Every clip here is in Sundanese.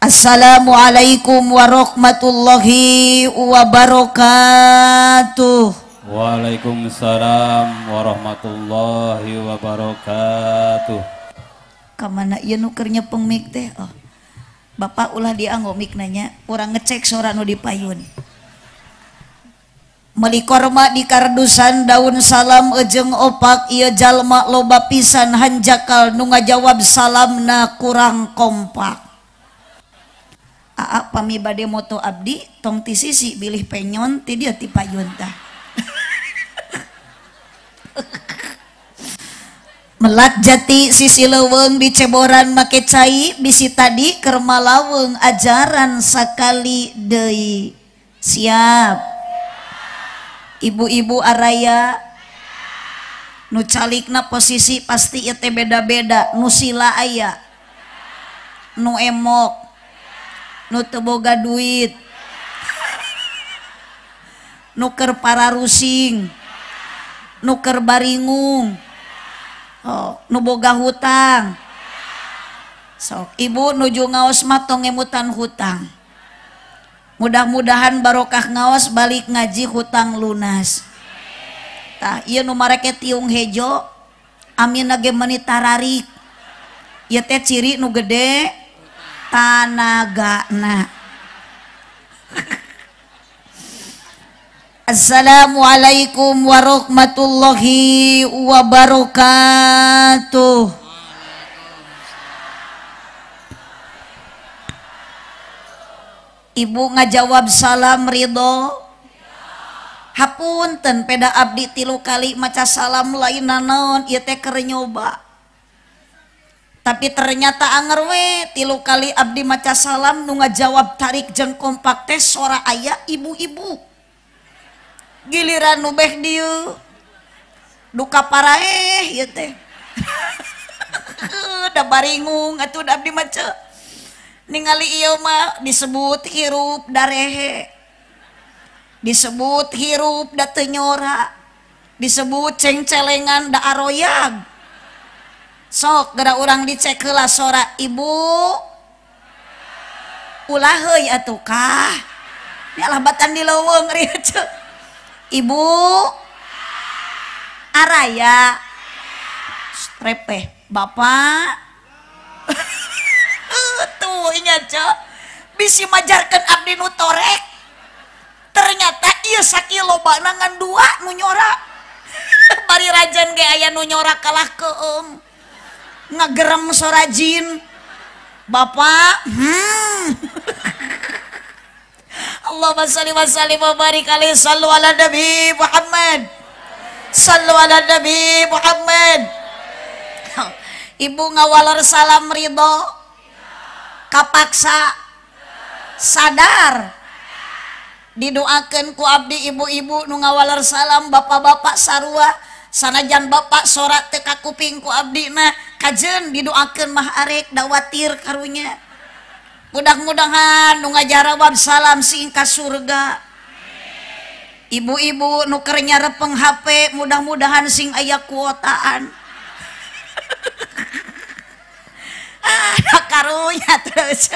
Assalamualaikum warahmatullahi wabarakatuh. Waalaikumsalam warahmatullahi wabarakatuh. Kamana ieu nu keur nyepeng mik teh? Oh. Bapak ulah dianggo mik nanya, urang ngecek sora nu di payun. Meuli korma di kardusan daun salam ejeng opak ieu jalma loba pisan hanjakal nu ngajawab salamna kurang kompak. Aa pami bade moto abdi tong ti sisi bilih penyon ti dieu ti payun tah. Melat jati sisi leuweung diceboran make cai bisi tadi keur malaweng ajaran sakali deui. Siap. Ibu-ibu araya nu calikna posisi pasti ieu teh beda-beda, nu sila aya, nu emok, nu teu boga duit, nu keur pararusing, nu keur baringung, oh, nu boga hutang. Sok ibu nuju ngaos mah tong ngemutan hutang. Mudah-mudahan barokah ngaos balik ngaji hutang lunas. Tah ieu nu mareke tiung hejo amina ge meuni tararik. Ieu teh ciri nu gede tanagana. Assalamualaikum warahmatullahi wabarakatuh. Ibu ngajawab salam ridho. Hapunten peda abdi 3 kali maca salam lain nanaon ieu teh keur nyoba. Tapi ternyata anger we 3 kali abdi maca salam nu ngajawab tarik jeung kompak teh sora aya ibu-ibu. Giliran nu beh dieu duka paraeh ieu teh. Da baringung atuh da abdi maca. Ningali ieu mah disebut hirup darehe, disebut hirup da teu nyora, disebut cengcelengan da aroyag. Sok geura urang dicek heula sora ibu. Ulah heuy atuh kah. Nya lah batan di leuweung rieu. Ibu araya repeh bapak. Tuh ingat cok bisi majarkan abdi nu torek. Ternyata ieu sakilo lobana ngan 2 nu nyora. Bari rajan ge aya nu nyora kalah keum ngagerem sorajin bapak. Allahumma shalli wa sallim wa barik alaihi. Sallu ala nabi Muhammad. Sallu ala nabi Muhammad. Ibu ngawaler salam ridho kapaksa sadar didoakeun ku abdi ibu-ibu nu ngawaler salam bapak-bapak sarua sanajan bapak sorak teu kakuping ku abdi na kajen didoakeun mah arek dawatir karunya. Mudah-mudahan nu ngajarawab salam sing ka surga. Ibu-ibu nu keur nyarepeng HP mudah-mudahan sing aya kuotaan. Ah, karunya terus.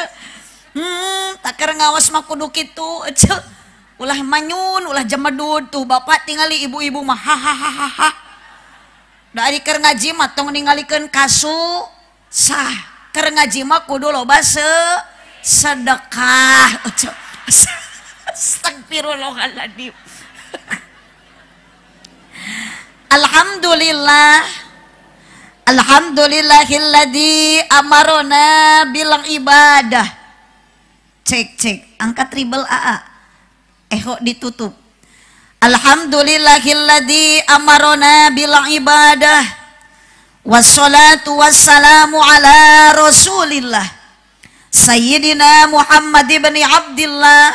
Taker ngawas mah kudu kitu. Ulah manyun, ulah jemedud tuh bapak tingali ibu-ibu mah hahaha. Da ari keur ngaji mah tong ningalikeun kasu sah. Keur ngaji mah kudu loba sedekah. Astagfirullahaladzim. Alhamdulillah. Alhamdulillahilladzi amarona bilang ibadah. Cek cek angkat tribel AA. Eho ditutup. Alhamdulillahilladzi amarona bilang ibadah. Wassalatu wassalamu ala Rasulillah Sayyidina Muhammad ibn Abdillah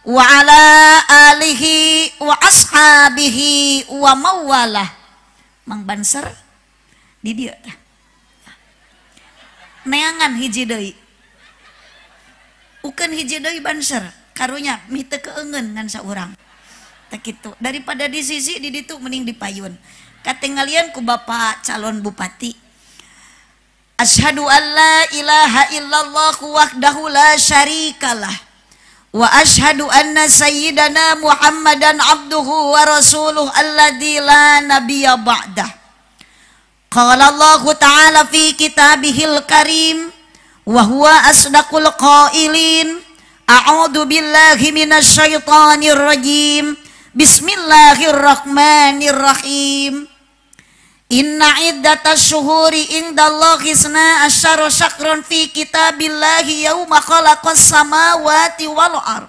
wa ala alihi wa ashabihi wa mawalah. Mang Banser di dieu tah. Neangan hiji deui. Ukeun hiji deui Banser, karunya mih teu keungeun ngan saurang. Tah kitu. Daripada di sisi di ditu mending di payun. Katinggalian ku bapak calon bupati. Asyhadu an la ilaha illallah wahdahu la syarikalah wa asyhadu anna sayyidana Muhammadan abduhu wa rasuluh alladzi la nabiyya ba'dah. Qala Allahu ta'ala fi kitabihil karim wa huwa asdaqul qailin. A'udzu billahi minasyaitonir rajim. Bismillahirrahmanirrahim. Inna iddatash syuhuri indallahi isna asyara syahran fi kitabillahi yauma khalaqas samawati wal ard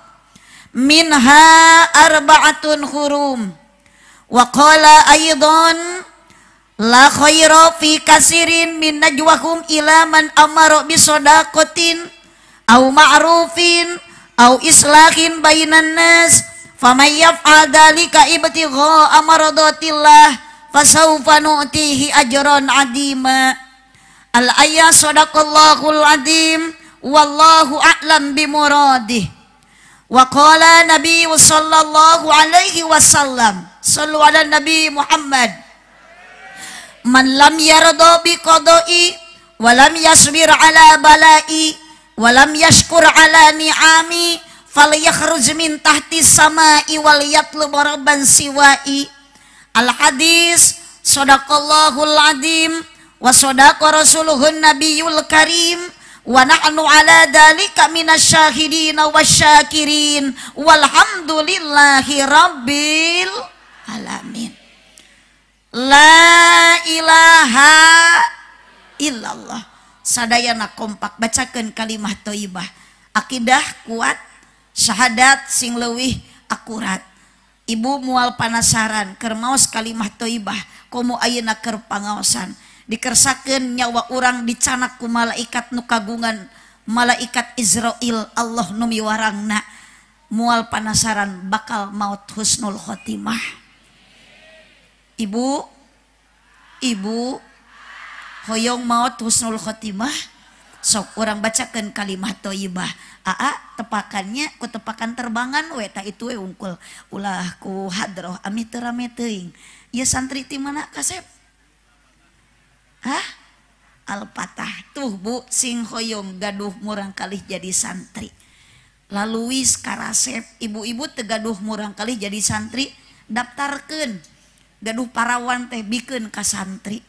minha arba'atun hurum. Wa qala aidan la khaira fi kasirin min najwahum ila man amara bi shadaqatin aw ma'rufin aw islahin bainan nas faman yaf'al dzalika ibtigha'a maradatillah fasawfa nu'tihi ajran 'azima. Al-ayah sadaqallahul azim wallahu a'lam bimuradih. Wa qala nabi sallallahu alaihi wasallam, sallu ala nabi Muhammad, man lam yarda bi qada'i wa lam yasbir ala bala'i wa lam yashkur ala ni'ami falyakhruj min tahti samai wal yatlub rabban siwa'i. Al hadis sadaqallahul azim wa sadaqa rasuluhun nabiyul karim wa nahnu ala dzalika minasyahidin wasyakirin walhamdulillahi rabbil alamin. La ilaha illallah. Sadayana kompak bacakeun kalimah thayyibah. Akidah kuat, syahadat sing leuwih akurat. Ibu mual panasaran keur maos kalimah thayyibah komo ayeuna keur pangaosan dikersakeun nyawa urang dicanak ku malaikat nu kagungan malaikat Israil Allah nu miwarangna mual panasaran bakal maut husnul khotimah. Ibu, ibu hoyong maut husnul khotimah, sok urang bacakeun kalimah thayyibah. Aa tepakannya ku tepakan terbangan we ta itu we unggul ulah ku hadroh ami teu rame teuing. Ieu santri ti mana kasep? Hah? Al-Fatah. Tuh bu sing hoyong gaduh murang kalih jadi santri. Laluis karasep ibu-ibu teu gaduh murang kalih jadi santri daftarkeun. Gaduh parawan teh bikeun ka santri.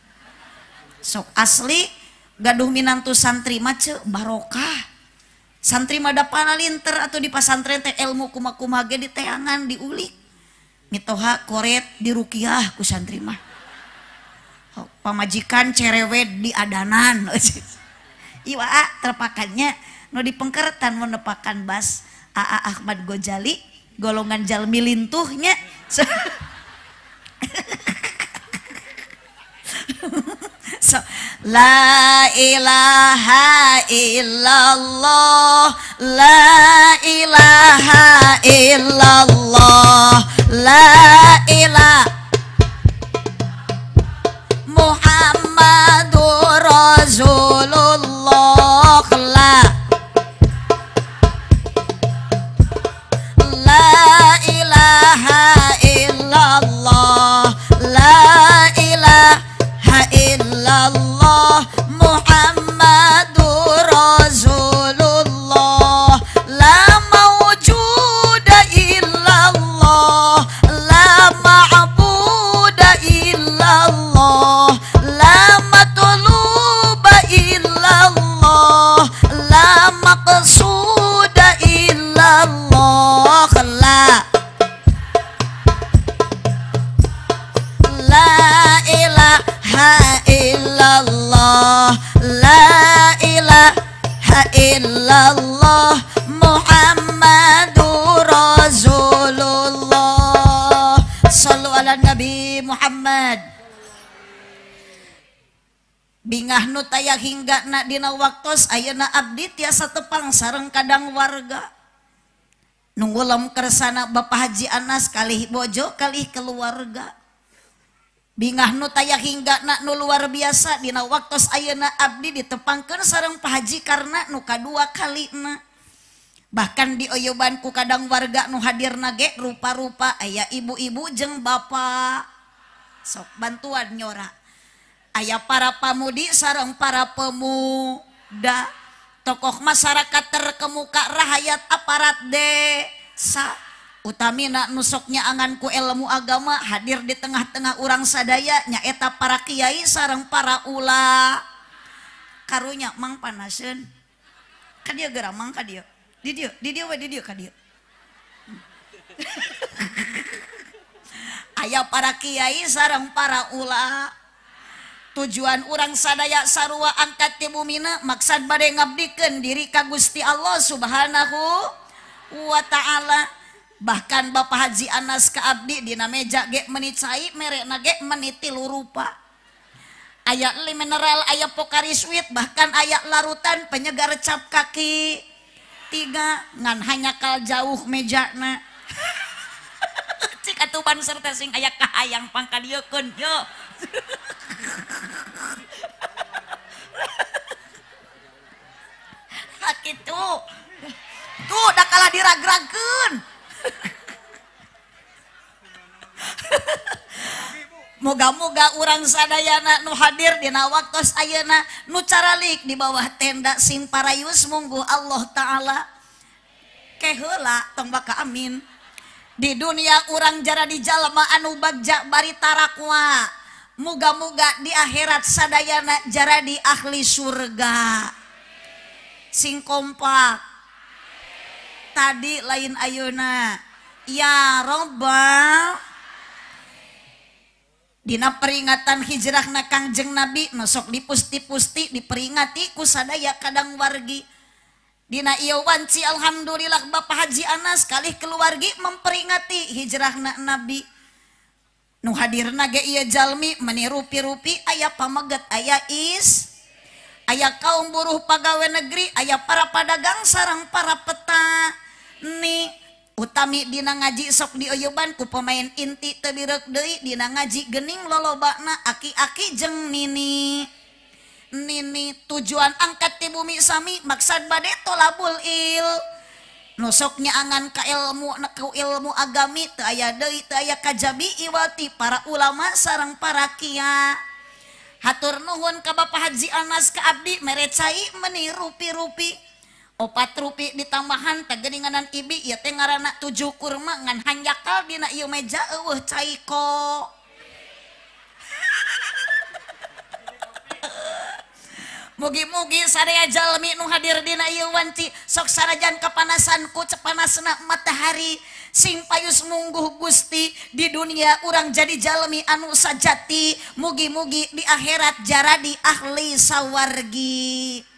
Sok asli gaduh minantu santri mah ceu barokah. Santri mah da palalinter atau di pasantren teh ilmu kumaha-kumaha ge diteangan diulik. Mitoha koret dirukiah ku santri mah. Pamajikan cerewet di adanan. Ieu aa terpakannya nu dipengkertan mun nepakan bas Aa Ahmad Gojali golongan jalmi lintuhnya. So, la ilaha illallah, la ilaha illallah, la ilaha Muhammadur Rasulullah, la la ilaha illallah, la ilaha illallah Muhammadur Rasulullah, la mawjuda illallah, la ma'buda illallah, la matluba illallah, la maqsuda illallah, la la ilaha illallah, la ilaha illallah Muhammadur Rasulullah. Sallu ala Nabi Muhammad. Bingah nu taya hingga na dina waktos ayeuna abdi tiasa tepang sareng kadang warga. Nunggulam kersana Bapak Haji Anas kalih bojo kalih keluarga. Bingah nu taya hingga na nu luar biasa dina waktos ayeuna abdi ditepangkeun sareng Pak Haji karena nu kadua kalina. Bahkan dioyoban ku kadang warga nu hadirna ge rupa-rupa aya ibu-ibu jeung bapak. Sok bantuan nyora. Aya para pamudi sareng para pemuda, tokoh masyarakat terkemuka, rahayat aparat desa, utamina nusoknya anganku ilmu agama hadir di tengah-tengah urang sadaya nyaeta para kiai sareng para ula. Karunya mang panaseun ka dieu geura mang ka dieu. Di dieu, di dieu we di dieu ka dieu. Aya para kiai sareng para ula. Tujuan urang sadaya sarua angkat ti bumina maksad bade ngabdikeun diri ka Gusti Allah Subhanahu wa taala. Bahkan Bapak Haji Anas ka abdi dina meja ge meuni cai merena ge meuni tilu rupa. Aya li mineral, aya Pocari Sweet, bahkan aya larutan penyegar cap kaki tiga ngan hanya kal jauh mejana. Cik atuh banser teh sing aya kahayang pangkadiekeun yo. Kitu. Tuh da kalah diragragkeun. Moga-moga urang sadayana nu hadir dina waktos ayeuna nu caralik di bawah tenda sing parayus munggu Allah taala. Keheula tong baka amin. Di dunia urang jaradi jalma anu bagja bari tarakwa. Moga-moga di akhirat sadayana jaradi ahli surga. Sing kompak. Tadi lain ayeuna. Ya Robbal. Dina peringatan hijrahna Kangjeng Nabi nosok dipusti-pusti diperingati ku sadaya kadang wargi. Dina ieu wanci alhamdulillah Bapak Haji Anas kalih keluargi memperingati hijrahna Nabi. Nu hadirna ge ieu jalmi meuni rupi-rupi aya pameget aya is, aya kaum buruh pagawe negeri, aya para padagang sareng para petani. Utami dina ngaji sok dieuyeban ku pemain inti teu bireuk deui dina ngaji geuning lolobana aki-aki jeung nini. Nini tujuan angkat ti bumi sami maksad bade tolabul il. Nu sok nyaangan ka ilmu ku ilmu agami teu aya deui teu aya kajabi iwati para ulama sareng para kiai. Hatur nuhun ka Bapak Haji Anas ka abdi mere cai meuni rupi-rupi. Opat rupi ditambahan teh geuninganan ibi ieu teh ngaranna 7 kurma ngan hanjakal dina ieu meja eueuh cai ko. Mugi-mugi sadaya jalmi nu hadir dina ieu wanci sok sanajan kapanasan ku cepanasna matahari sing payus mungguh Gusti di dunia urang jadi jalmi anu sajati mugi-mugi di akhirat jaradi ahli sawargi.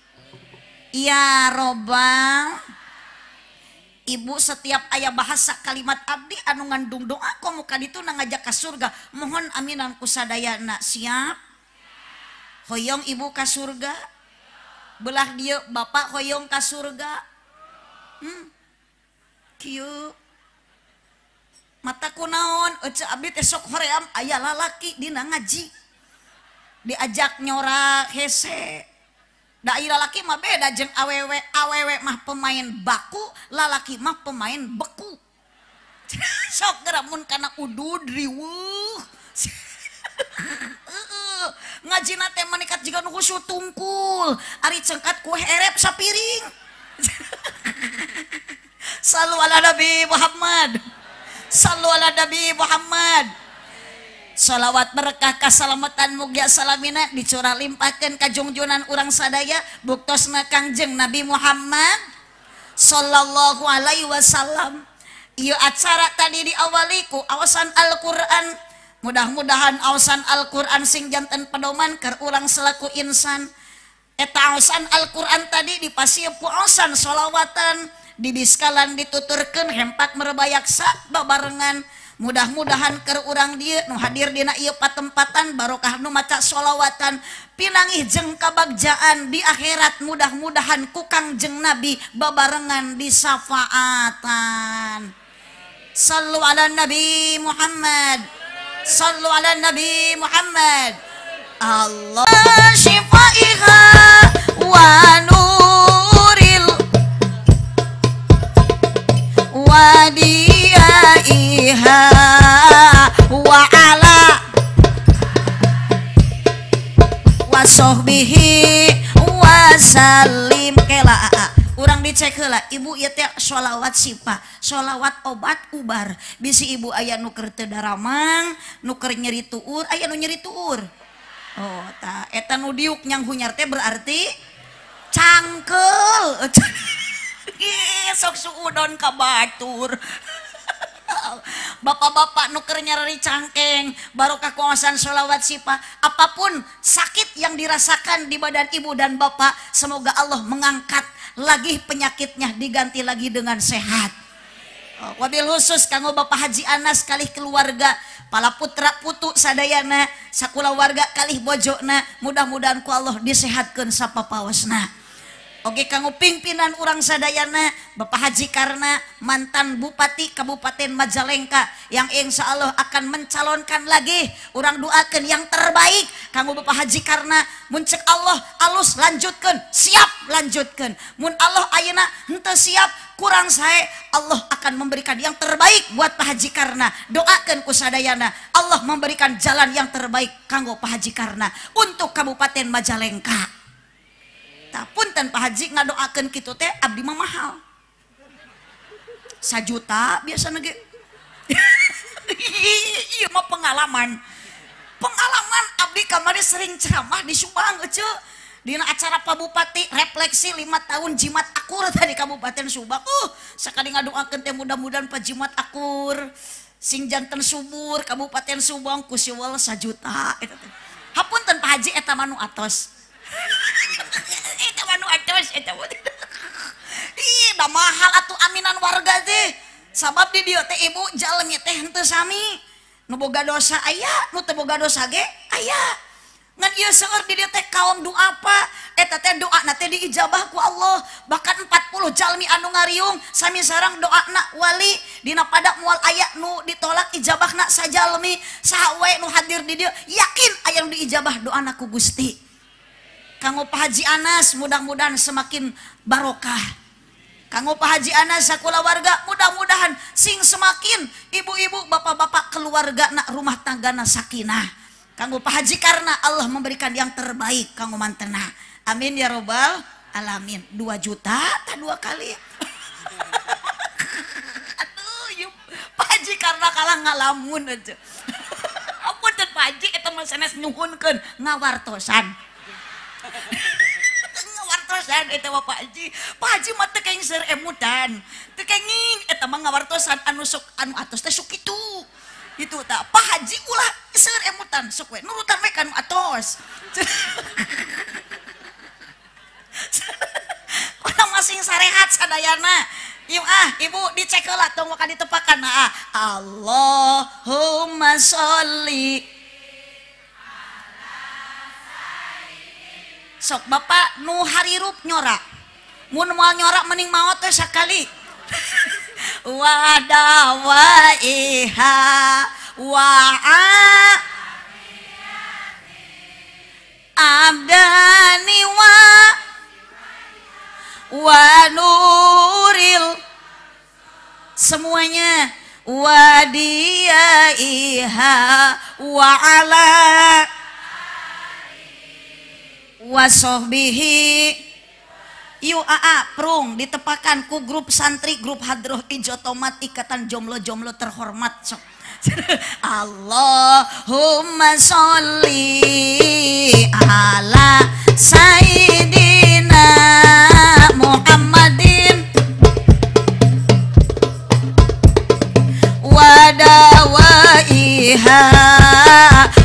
Ya Robbal. Ibu setiap ayah bahasa kalimat abdi anu ngandung doa komo ka ditu ngajak ka surga mohon aminan ku sadayana siap. Hoyong ibu ka surga, belah dieu bapak hoyong ka surga. Kieu mata kunaon ece abdi teh sok hoream aya lalaki dina ngaji diajak nyorak hese. Da ieu lalaki mah beda jeung awewe, awewe mah pemain baku, lalaki mah pemain beku. Sok geura mun kana udud riweuh. Ngajina teh manikat jiga nu khusyuk tungkul, ari cengkat ku herep sapiring. Sallu ala Nabi Muhammad. Sallu ala Nabi Muhammad. Salawat berkah kasalamatan mugia salamina dicurah limpahkeun ka jungjunan urang sadaya buktosna Kangjeng Nabi Muhammad sallallahu alaihi wasallam. Ieu acara tadi diawali ku awasan Al-Qur'an. Mudah-mudahan awasan Al-Qur'an sing janten pedoman keur urang selaku insan. Eta awasan Al-Qur'an tadi dipasieup ku awasan sholawatan, dibiskalan dituturkeun hempak merebayaksa babarengan. Mudah-mudahan keur urang dieu nu hadir dina ieu patempatan barokah nu maca sholawatan pinangih jeung kabagjaan di akhirat mudah-mudahan ku Kangjeng Nabi babarengan disafaatan. Sallu ala Nabi Muhammad. Sallu ala Nabi Muhammad. Allah syifaiha wa nuril wadiyaiha wa ala wa sahbihi wasallim. Kela urang dicek heula ibu ieu teh sholawat sifah, sholawat obat ubar. Bisi ibu aya nu keur teu daramang, nu keur nyeri tuur, aya nu nyeri tuur. Oh tah eta nu diuk nyang hunyar teh berarti cangkel. Sok suudon ka batur. Bapak-bapak nu keur nyeri cangkeng barokah kuasaan sholawat sifah, apapun sakit yang dirasakan di badan ibu dan bapak, semoga Allah mengangkat lagi penyakitnya, diganti lagi dengan sehat. Wabil khusus kanggo Bapak Haji Anas kalih keluarga, pala putra putu sadayana, sakula warga kalih bojona, mudah-mudahan ku Allah disehatkeun sapapaosna. Oke kanggo pimpinan urang sadayana Bapak Haji Karna, mantan Bupati Kabupaten Majalengka yang insya Allah akan mencalonkan lagi, urang doakan yang terbaik kanggo Bapak Haji Karna. Mun cek Allah alus lanjutkan, siap lanjutkan. Mun Allah ayeuna henteu siap, kurang sae, Allah akan memberikan yang terbaik buat Pak Haji Karna. Doakan ku sadayana Allah memberikan jalan yang terbaik kanggo Pak Haji Karna untuk Kabupaten Majalengka. Punten Pak Haji ngadoakeun kitu teh abdi mah mahal. 1 juta biasana ge. Ieu mah pengalaman. Pengalaman abdi kamari sering ceramah di Subang eceu. Dina acara Pak Bupati refleksi 5 tahun jimat akur tadi Kabupaten Subang. Sakali ngadoakeun teh mudah-mudahan Pak Jimat akur, sing janten subur Kabupaten Subang ku siwel 1 juta eta teh. Hapunten Pak Haji eta mah nu atos. Eta mah nu atos eta mah. Ih, da mahal atuh aminan warga teh. Sabab di dieu teh ibu jalmi teh henteu sami. Nu boga dosa aya, nu teu boga dosa ge aya. Ngan ieu seueur di dieu teh kaum duafa, eta teh doana teh diijabah ku Allah. Bahkan 40 jalmi anu ngariung sami sareng doana wali dina pada moal aya nu ditolak ijabahna sajalmi. Saha wae nu hadir di dieu yakin aya nu diijabah doana ku Gusti. Kanggo Pak Haji Anas mudah-mudahan semakin barokah. Kanggo Pak Haji Anas sakula warga mudah-mudahan sing semakin ibu-ibu bapak-bapak keluarga nak rumah tanggana sakinah. Kanggo Pak Haji Karna Allah memberikan yang terbaik kanggo mantena. Amin ya robbal alamin. 2 juta tak 2 kali. Aduh, yuk. Pak Haji Karna kalah ngalamun aja. Ampun Pak Haji eta mah sanes nyuhunkeun ngawartosan. Ngawartosan eta mah Pak Haji. Pak Haji mah teu kenging seur emutan. Teu kenging eta mah ngawartosan anu sok anu atos teh sok kitu. Itu tah Pak Haji ulah seur emutan sok we nurutan we ka nu atos. Urang masing sarehat sadayana. Ieu ah ibu dicek heula tong ka ditepakan ah. Allahumma sholli. Sok bapak nu harirup nyora, mun moal nyora mending maot teh sakali. Wadawaiha wa abdani wa nuril semuanya wadiyaiha wa ala wasohbihi. Yu aa prung ditepakan ku grup santri grup hadroh ijo tomat ikatan jomlo-jomlo terhormat sok. Allahumma sholli ala sayyidina Muhammadin wa dawaiha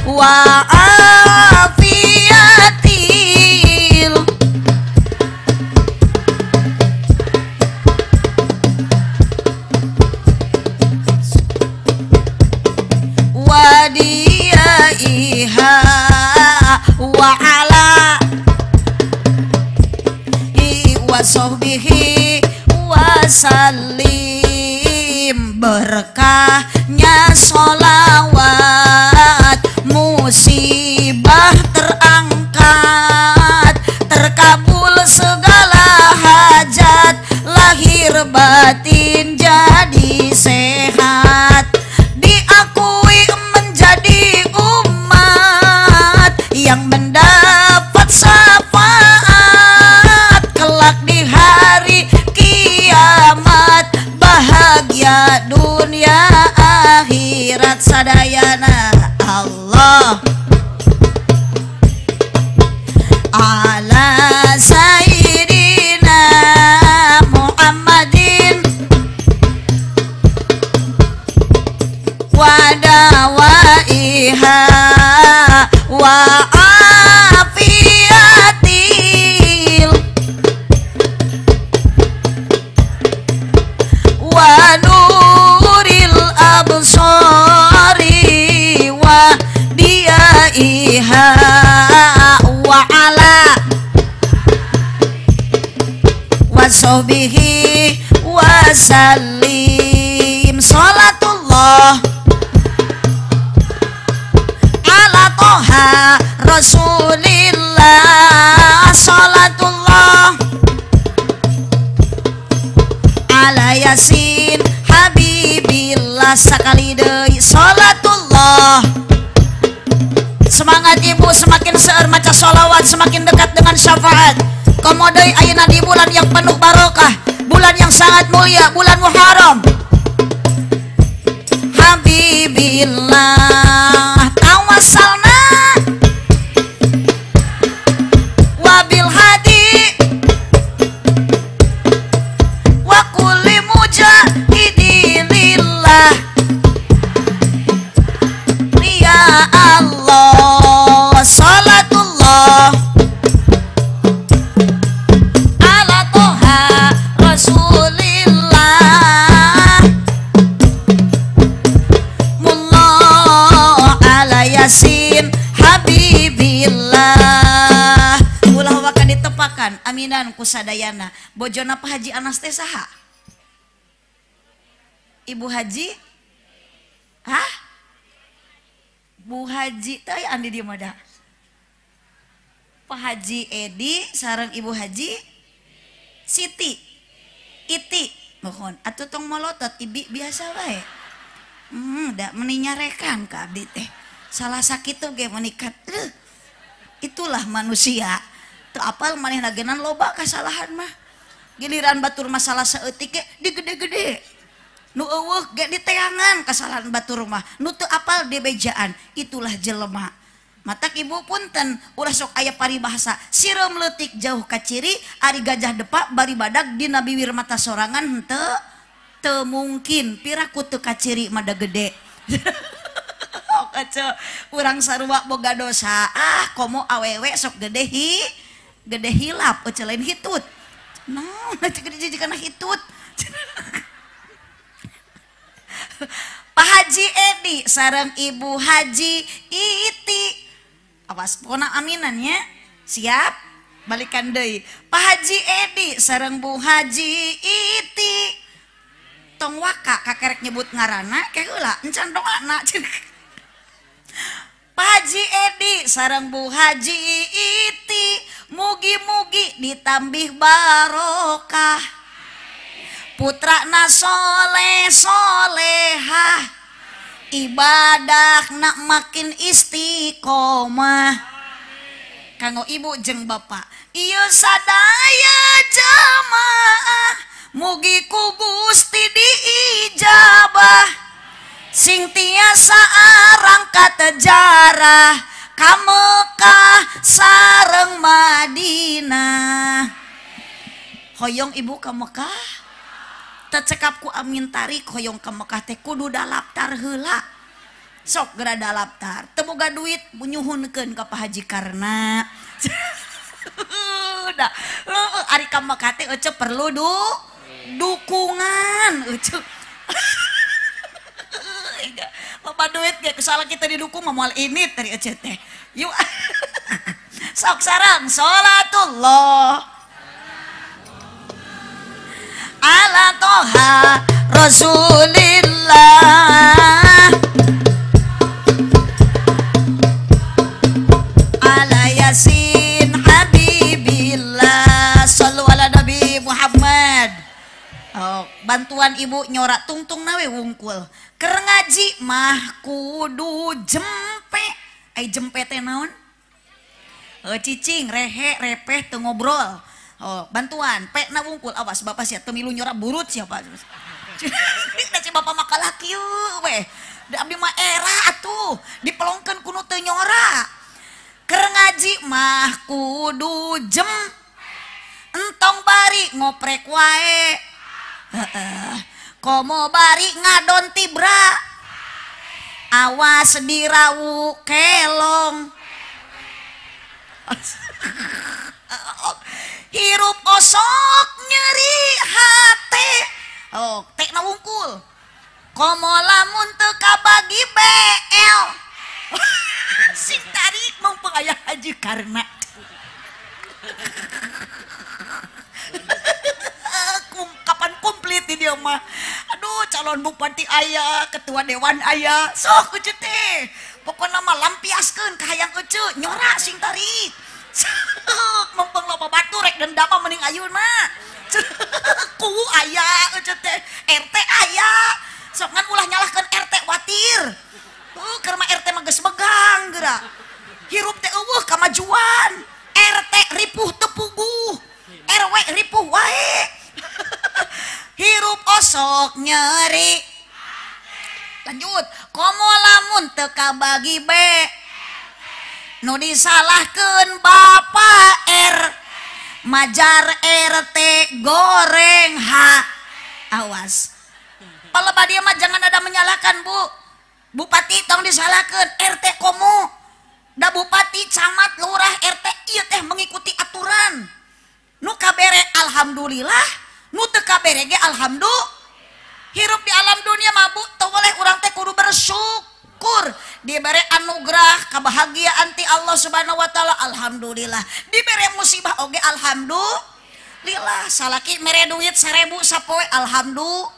wa afiyatil wadiyaiha wa ala wa sahbihi wa salim. Berkahnya sholawat musibah terangkat, terkabul segala hajat, lahir batin jadi sehat, diakui menjadi umat yang mendapat dunia akhirat sadayana. Allah ala sayyidina Muhammadin wa dawaiha wa afiyatil wa nuril absari wa diyaiha wa ala wasobihi wasallim. Salatullah ala toha rasulillah. Salatullah ala yasin habibillah. Sakali deui salatullah. Semangat ibu, semakin seueur maca sholawat semakin dekat dengan syafaat. Komodoi ayeuna di bulan yang penuh barokah, bulan yang sangat mulia, bulan Muharram. Habibillah tawassalna wabil hadi wa kulli mujahidin lillah. Ya Allah, salatullah ala toha rasulillah. Mullah ala yasin habibillah. Ulah waka ditepakan aminan kusadayana. Bojona Pak Haji Anas teh saha? Ibu Haji? Hah? Bu Haji teh andi di mana? Pak Haji Edi sareng Ibu Haji Siti Iti. Mohon atuh tong molotot ibi biasa wae. Da meni nyarekan ka abdi teh. Salah sakitu ge menikat. Itulah manusia. Teu apal manehna genan loba kasalahan mah. Giliran batur masalah saeutik ge digede-gede. Nu eueuh ge diteangan kesalahan batur mah, nu teu apal dibejaan. Itulah jelema. Matak ibu punten ulah sok aya paribahasa sireum leutik jauh ka ciri, ari gajah depak bari badag dina biwir mata sorangan henteu teu mungkin. Piraku teu kaciri mah da gede. Kaco urang sarua boga dosa. Ah komo awewe sok gede hi gede hilap eueuh lain hitut. Naon gede kana hitut. Pak Haji Edi sareng Ibu Haji Iti. Awas pokona aminan nya. Siap? Balikan deui. Pak Haji Edi sareng Bu Haji Iti. Tong waka kakerek nyebut ngaranna ke heula encan doana. Pak Haji Edi sareng Bu Haji Iti mugi-mugi ditambih barokah. Putrana soleh solehah, ibadah nak makin istiqomah. Kanggo ibu jeung bapak, ieu sadaya jamaah mugi ku Gusti diijabah. Sing tiasa arangkat jarah ka Mekah sareng Madinah. Hoyong ibu ka Mekah? Tecekap ku amin tarik hoyong ke Mekah teh kudu dalaptar heula. Sok geura dalaptar. Teu boga duit nyuhunkeun ka Pak Haji Karna. Da ari ka Mekah teh ece perlu dukungan ece. Loba duit ge salah kita didukung mah moal ini tadi ece teh. Yuk. Sok sareng salatullah ala toha rasulillah ala yasin habibillah. Sallu ala nabi Muhammad. Oh, bantuan ibu nyorak tungtung nawe wungkul. Keur ngaji mah kudu jempe. Ai jempe teh naon? Cicing rehe repeh teu ngobrol. Oh, bantuan, pek na wungkul, awas bapak siap temilu nyorak burut siapa. Da si bapak mah kalah kieu we. Da abdi mah era atuh dipelongkeun ku nu teu nyora. Keur ngaji mah kudu jem entong bari ngoprek wae. Heeh. Komo bari ngadon tibra. Awas dirawu kelong. Hirup osok nyeri hate. Oh, tek na wungkul. Komo lamun teu kabagi BL. Sing tarik mumpung aya haji karena. Kapan komplit di dia mah. Aduh, calon bupati aya, ketua dewan aya. Sok ece teh. Pokona mah lampiaskeun ka hayang ece, nyora sing tarik. Sok mumpung loba batu rek dendam mah mending ayeuna. Kuwu aya ece teh, RT aya. Sok ngan ulah nyalahkeun RT watir. Keur mah RT mah geus megang geura. Hirup teh eueuh kamajuan. RT ripuh teu puguh. RW ripuh wae. Hirup osok nyeri. Lanjut, komo lamun teu kabagi B. Nu disalahkeun Bapak R. Majar RT goreng H. Awas. Palebah dia mah jangan ada menyalahkan, Bu. Bupati tong disalahkeun, RT komo. Da bupati, camat, lurah, RT ieu teh mengikuti aturan. Nu kabere alhamdulillah, nu teu kabere ge alhamdulillah. Hirup di alam dunia mah Bu, teu boleh urang teh kudu bersyukur. Dibere anugerah kebahagiaan ti Allah Subhanahu wa taala, alhamdulillah. Dibere musibah oge alhamdulillah. Salaki mere duit 1000 sapoe alhamdulillah.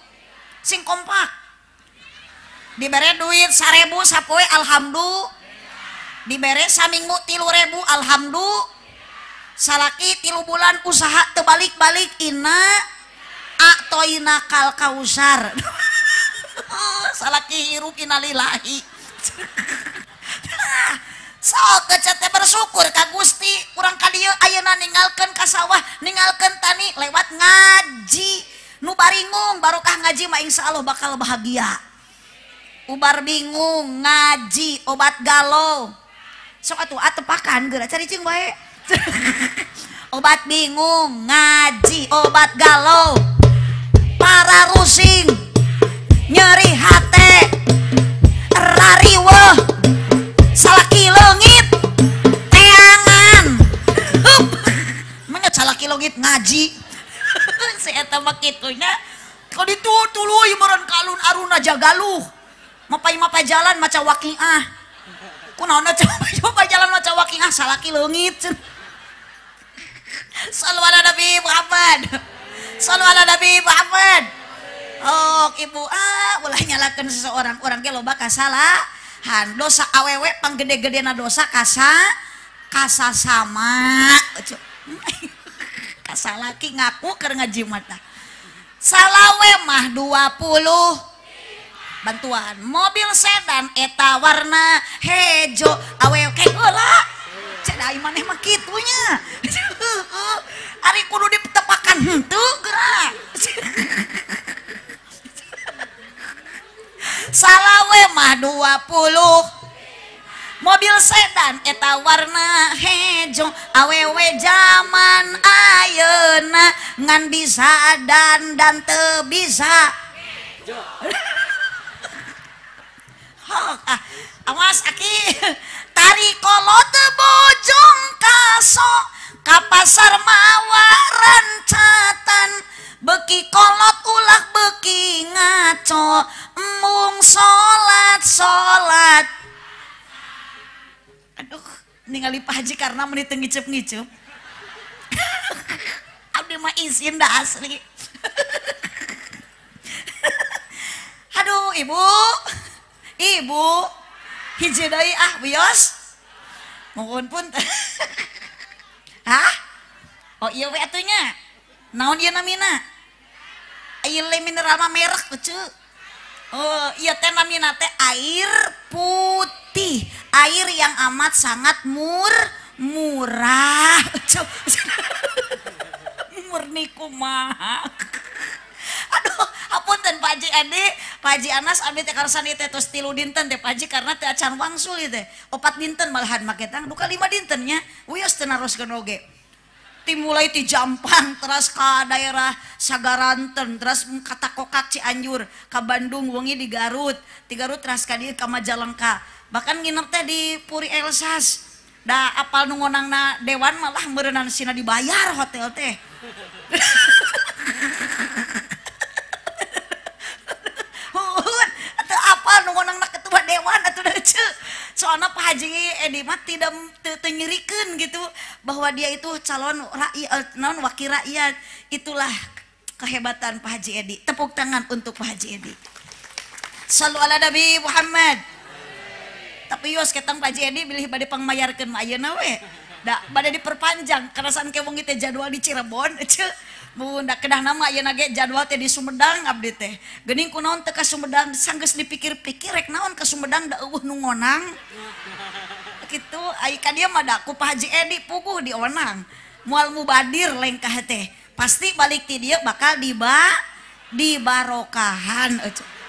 Sing kompak. Dibere duit 1000 sapoe alhamdulillah. Dibere saminggu 3000 alhamdulillah. Salaki 3 bulan usaha teu balik-balik inna atoina kal kausar. Salaki hirup innalillahi. Sok ece teh bersyukur ka Gusti. Urang ka dieu ayeuna ninggalkeun ka sawah, ninggalkeun tani lewat ngaji. Nu baringung barokah ngaji mah insyaallah bakal bahagia. Ubar bingung ngaji obat galau. Sok atuh atepakan geura caricing bae. Obat bingung ngaji obat galau. Para rusing nyeri hate rariweuh salaki leungit teangan. Hup. Manya salaki leungit ngaji. Si eta mah kitu nya. Ka ditu tuluy meureun ka alun aruna jagaluh. Mapai-mapai jalan maca waqiah. Kunaon mapai jalan maca waqiah salaki leungit. Sallu ala Nabi Muhammad. Sallu ala Nabi Muhammad. Oh, ibu ah ulah nyalakeun seseorang, urang ge loba kasalahan. Dosa awewe panggede-gedena dosa kasa kasasama. Kasalaki ngaku keur ngaji mata. Salawe mah 20 bantuan mobil sedan eta warna hejo awewe heula. Cek maneh mah kitu nya. Ari kudu ditepakan henteu geura. Salawe mah 20 mobil sedan eta warna hejo awewe zaman ayeuna ngan bisa dan teu bisa. Hok ah, awas aki. Tari kolot bojong kaso ka pasar mawa rencatan beki kolot ulah beki ngaco embung salat salat. Aduh, ningali Pak Haji karena menit ngicep-ngicep. Abdi mah izin dah asli. Aduh, ibu. Ibu hiji deui ah wios. Mohon pun. Hah? Oh iya we atuh nya. Naon ieu namina? Air mineral mah merek ece. Oh iya teh namina teh air putih, air yang amat sangat murah. Murni kumaha. Aduh, apunten Pak Pak Haji Edi, Pak Haji Anas abdi teh karsan ieu teh tos 3 dinten teh Pak Haji karena teu acan wangsul ieu teh. 4 dinten malahan make tang duka 5 dinten nya. Wios teu naroskeun oge. Ti mulai ti Jampang terus ka daerah Sagaranten, terus ka Takokak Cianjur, ka Bandung wengi di Garut, ti Garut terus ka dieu ka Majalengka. Bahkan nginep teh di Puri Elsas. Da apal nu ngonangna dewan malah meureunana sina dibayar hotel teh. Atau apal nu ngonangna ketua dewan atuh da ceu. Soalna Pak Haji Edi mah tidak teu nyerikeun gitu bahwa dia itu calon rakyat, non wakil rakyat. Itulah kehebatan Pak Haji Edi. Tepuk tangan untuk Pak Haji Edi. Sallu ala Nabi Muhammad. Tapi yos ketang Pak Haji Edi bilih bade pangmayarkeun mah ayeuna we. Da bade diperpanjang karena san ke wengi teh jadwal di Cirebon ceu. Mun da kedah nama ayeuna ge jadwal teh di Sumedang abdi teh. Geuning kunaon teu ka Sumedang sanggeus dipikir-pikir rek naon ka Sumedang da eueuh nu ngonang. Kitu ai ka dieu mah da ku Pak Haji Edi puguh dionang. Moal mubadir lengkah teh. Pasti balik ti dieu bakal dibarokahan.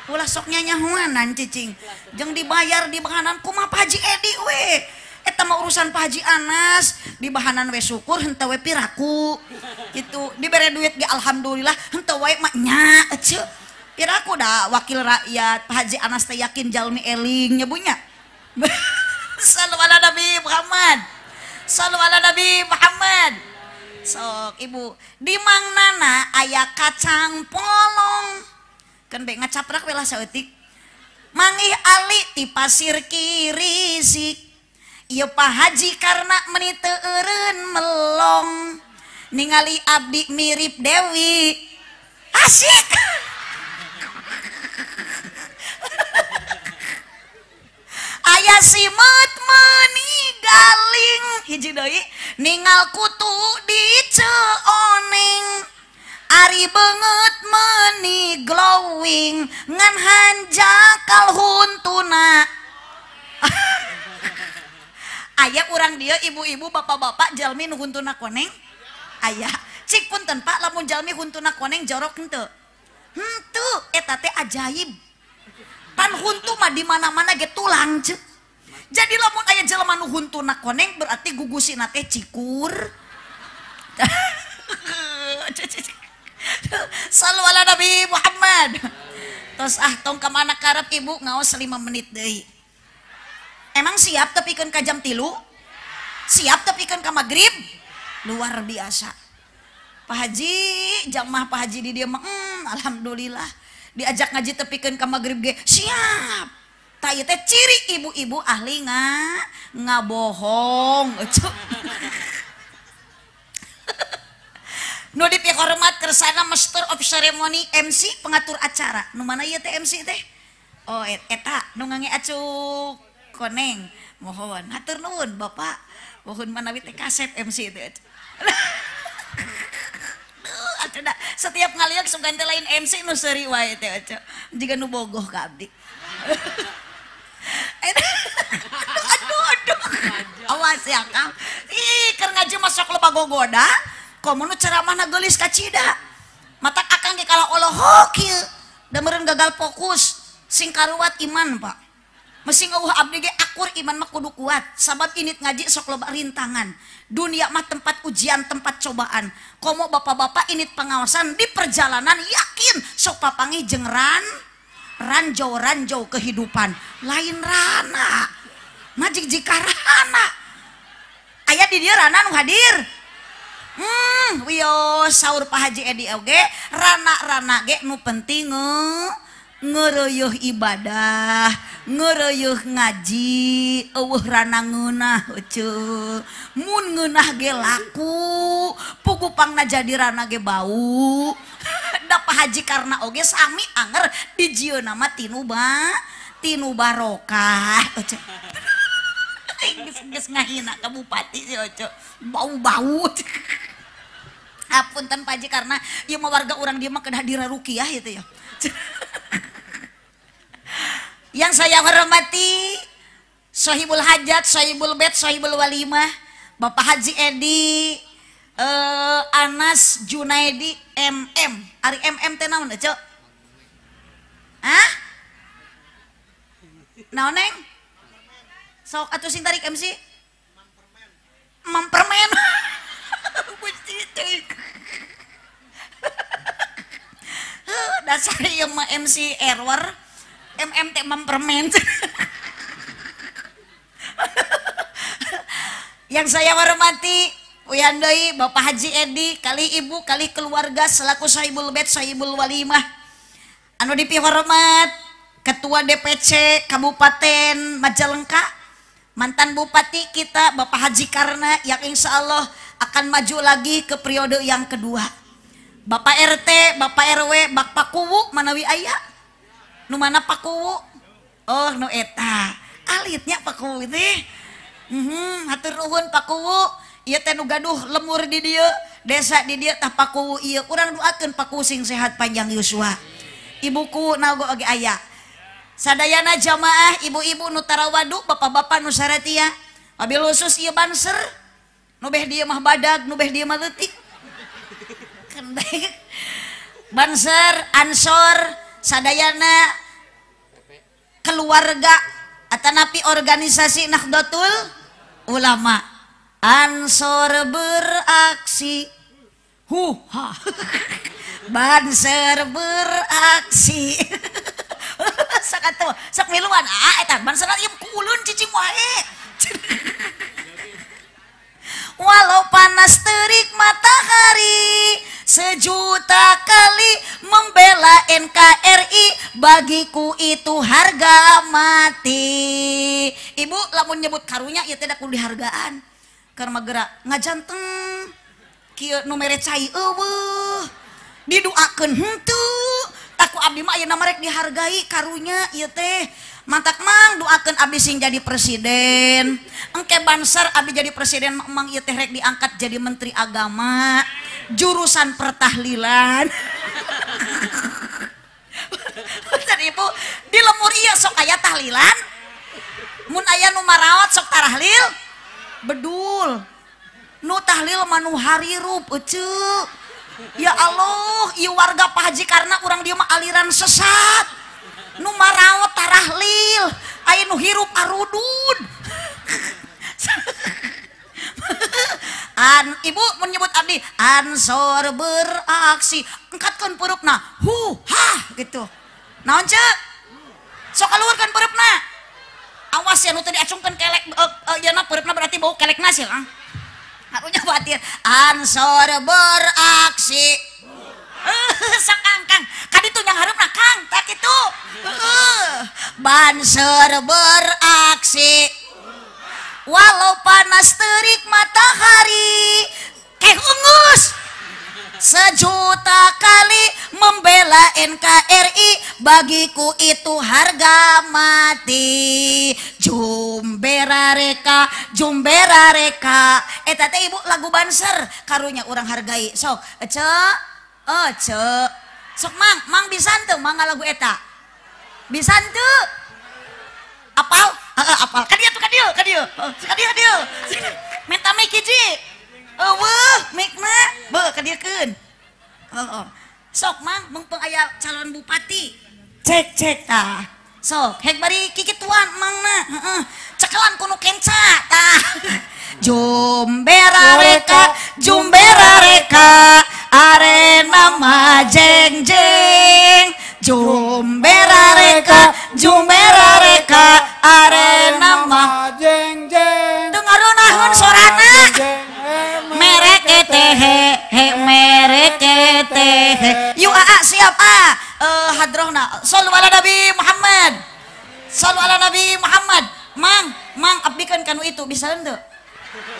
Ulah sok nyanyahuanan cicing. Jeung dibayar di bahanan kumaha Pak Haji Edi we. Eta mah urusan Pak Haji Anas, di bahanan we syukur henteu we piraku. Gitu, dibere duit ge alhamdulillah henteu wae mah nya eceu. Piraku da wakil rakyat, Pak Haji Anas teh yakin jalmi eling nya bunya. Sallu ala Nabi Muhammad. Sallu ala Nabi Muhammad. Sok ibu, di Mang Nana aya kacang polong. Kan bae ngacaprak we lah saeutik. Mangih ali ti pasir kirisik. Ieu Pak Haji karena meni teu eureun melong. Ningali abdi mirip Dewi. Asik. Aya simeut meuni galing. Hiji deui ningal kutu di ceoneng. Ari beungeut meuni glowing ngan hanjakal huntuna. Aya urang dia ibu-ibu bapak-bapak jalmi nu huntuna koneng. Aya cik punten Pak lamun jalmi huntuna koneng jorok henteu. Henteu eta teh ajaib. Pan huntu mah di mana-mana ge tulang ceuk. Jadi lamun aya jelema nu huntuna koneng berarti gugusina teh cikur. Sallu ala Nabi Muhammad. Tos ah tong ka mana karep ibu ngaos 5 menit deui. Emang siap tepikeun ka jam 3? Siap tepikeun ka magrib? Luar biasa. Pak Haji, jamaah Pak Haji di dieu mah alhamdulillah diajak ngaji tepikeun ka magrib ge siap. Tah ieu teh ciri ibu-ibu ahli ngabohong. Nu dipihormat kersana Master of Ceremony MC pengatur acara. Nu mana ieu teh MC teh? Oh eta nu ngange acuk koneng. Mohon hatur nuhun Bapak. Mohon manawi teh kasep MC teh. Atuh setiap ngaliak sugan teh lain MC nu seuri wae teh atuh. Jiga nu bogoh ka abdi. Aduh aduh. Awas ya Kang. Ih keur ngaji masuk loba gogoda. Komo nu ceramahna geulis kacida. Matak akang ge kalah olohok ieu. Da meureun gagal fokus. Sing karuat iman, Pak. Mesti ngeuh abdi ge akur iman mah kudu kuat. Sabab init ngaji sok loba rintangan. Dunia mah tempat ujian, tempat cobaan. Komo bapak-bapak init pengawasan di perjalanan yakin sok papangi jeung ranjau-ranjau kehidupan. Lain rana. Majik jika rana. Aya di dieu rana nu hadir. Wios saur Pak Haji Edi oge rana-rana ge nu penting ngeureuyeh ibadah, ngeureuyeh ngaji, eueuh rana ngeunah euceu. Mun ngeunah ge laku, pugu pangna jadi rana ge bau. Da Pak Haji karena oge sami anger dijieunna mah tinu barokah euceu. Geus ngahina ka bupati si euceu. Bau-bau. Apunten Pak Haji karena ieu mah warga urang dieu mah kedah dirarukiah itu ya. Yang saya hormati Sohibul Hajat, Sohibul Bet, Sohibul Walimah, Bapak Haji Edi Anas Junaidi MM. Ari MM teh naon ceu? Hah? Naon neng? Sok atuh sing tarik MC. Mampermen. Gusti teuing. Dasar ieu mah MC error. MMT mampermen. Yang saya hormati uyan deui Bapak Haji Edi kali ibu kali keluarga selaku sahibul bait sahibul walimah. Anu dipihormat Ketua DPC Kabupaten Majalengka, mantan bupati kita Bapak Haji Karna yang insya Allah akan maju lagi ke periode yang kedua. Bapak RT, Bapak RW, Bapak Kuwu manawi aya. Nu mana Pak Kuwu? Oh, nu eta. Alitnya Pak Kuwu teh. Hatur nuhun Pak Kuwu. Ieu teh nu gaduh lemur di dieu, desa di dieu tah Pak Kuwu ieu. Urang doakeun Pak Kuwu sing sehat panjang yuswa. Ibuku nago oge aya. Sadayana jamaah ibu-ibu nu tarawadu, bapak-bapak nu saratia. Wabil khusus ieu banser. Nu beh dieu mah badag, nu beh dieu mah leutik. Banser, Ansor, sadayana keluarga atanapi organisasi Nahdlatul Ulama. Ansor beraksi. Huha. Banser beraksi. Sok atuh, sok miluan. Ah eta banser ieu kulun cicing wae. Walau panas terik matahari, sejuta kali membela NKRI, bagiku itu harga mati. Ibu lamun nyebut karunya ieu teh da kudu dihargaan. Keur mah geura ngajanteng kieu nu mere cai eueuh. Diduakeun henteu. Taku abdi mah ayeuna mah rek dihargai karunya ieu teh. Mantak mang doakeun abdi sing jadi presiden. Engke banser abdi jadi presiden mang ieu teh rek diangkat jadi menteri agama jurusan pertahlilan. Tadi ibu di lemur ieu sok aya tahlilan. Mun aya nu maraot sok tarahlil bedul. Nu tahlil mah nu harirup eceu. Ya Allah, ieu warga Pak Haji Karna urang dieu mah aliran sesat. Nu maraot tarahlil, aya nu hirup arudud. An ibu menyebut abdi Ansor beraksi, angkatkeun peurupna, hu ha gitu. Naon ceuk? Sok kaluhurkeun peurupna. Awas ya nu teu diacungkeun kelek ieu na peurupna berarti bau kelek nasi ah. Harunya khawatir. Ansor beraksi. Sok kang kang kaditu yang hareupna kang tak kitu. Banser beraksi. Walau panas terik matahari, keh ungus. Sejuta kali membela NKRI, bagiku itu harga mati. Jumbera reka, jumbera reka. Eta teh ibu lagu banser, karunya urang hargai. Sok, ece, ece. Sok mang, mang bisa teu mang lagu eta? Bisa teu? Apal? Apal. Ka dieu tuh ka dieu, ka dieu. Ka dieu, ka dieu. Menta mic hiji. Eueuh, mikna beuh ka dieukeun. Heeh. Sok mang mumpung aya calon bupati. Cek cek tah. Sok hek bari kikituan mangna, heeh. Cekelan ku nu kenca tah. Jumbera reka, jumbera reka, arena mah jeng jeng. Jumbera reka, jumbera reka, arena mah jeng jeng. Teu ngarunaheun sorana. Mereke teh he mereke teh. Yuk aa siap a. Hadrohna. Shallu ala Nabi Muhammad. Shallu ala Nabi Muhammad. Mang, mang abdikeun kanu itu bisa henteu?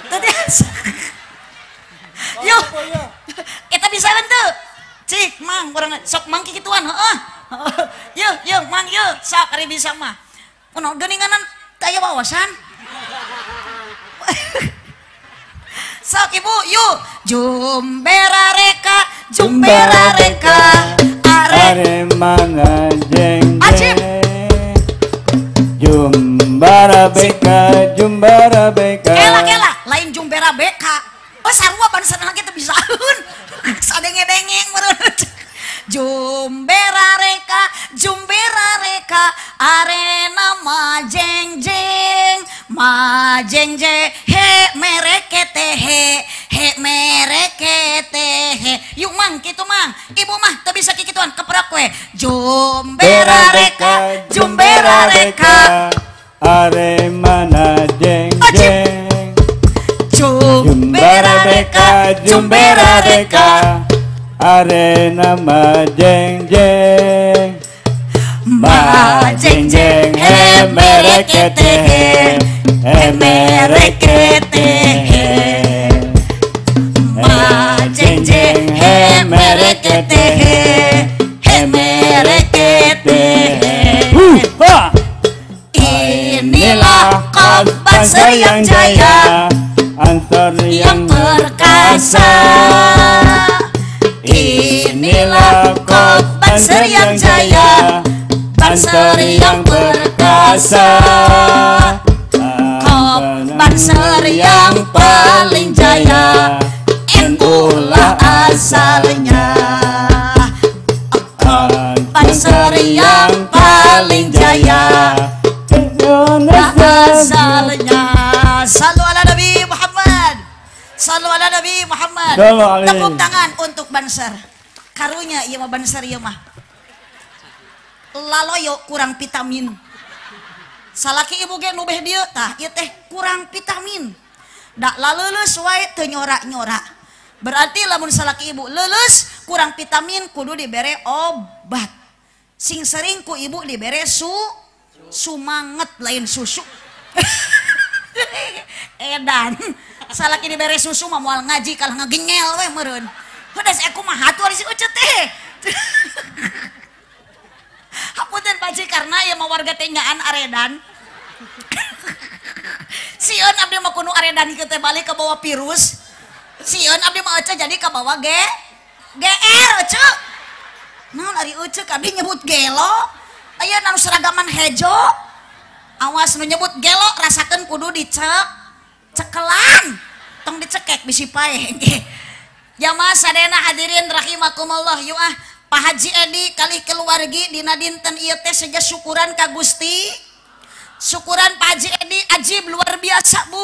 Teu biasa. Yuk. Eta bisa henteu? Cik, mang urang sok mang kikituan heeh. Yeuh, yeuh mang yeuh, sok ari bisa mah. Kunaon geuninganan teu aya wawasan. Sok ibu yuk. Jumbera reka, jumbera reka, are mana jeng Ajib. Jumbara beka, jumbara beka. Kela kela, lain jumbera beka. Oh sarua banser lagi teu bisaeun. Sadenge-denge meureun. Jumbera reka, jumbera Ma jeng je he merekete he he merekete he. Yuk mang kitu mang. Ibu mah teu bisa kikituan keprok we. Jumbera reka jumbera reka are mana jeng jeng. Jumbera reka jumbera reka are nama jeng jeng. Ma jeng jeng he merekete he he merekete he. Ma jeng jeng he merekete he he merekete he. Inilah Banser yang jaya, Ansor yang perkasa. Inilah Banser yang jaya, Banser yang perkasa. Banser yang paling jaya, NU lah asalnya. Banser yang paling jaya, asalnya. Sallu ala Nabi Muhammad. Sallu ala Nabi Muhammad. Tepuk tangan untuk Banser. Karunya ieu mah Banser ieu mah. Laloyo kurang vitamin. Salaki ibu ge nu beh dieu tah ieu teh kurang vitamin. Da laleuleus wae teu nyora-nyora. Berarti lamun salaki ibu leuleus kurang vitamin kudu dibere obat. Sing sering ku ibu dibere sumanget lain susu. Edan salaki dibere susu mah moal ngaji kalah ngegengel we meureun. Heudas aku mah hatu ari si Ucu teh. Hapunten Pak Haji karena ieu mah warga teh nyaan aredan. Sieun abdi mah kudu aredan kieu teh balik ke bawa virus. Sieun abdi mah Ucu jadi ka bawa G GR Ucu. Naon ari Ucu abdi nyebut gelo. Aya nu seragaman hejo. Awas nu nyebut gelo rasakeun kudu dicek cekelan. Tong dicekek bisi paeh. Jamaah sadayana hadirin rahimakumullah. Yuk ah Pak Haji Edi kali keluargi dina dinten ieu teh seja syukuran ka Gusti. Syukuran Pak Haji Edi ajib luar biasa Bu.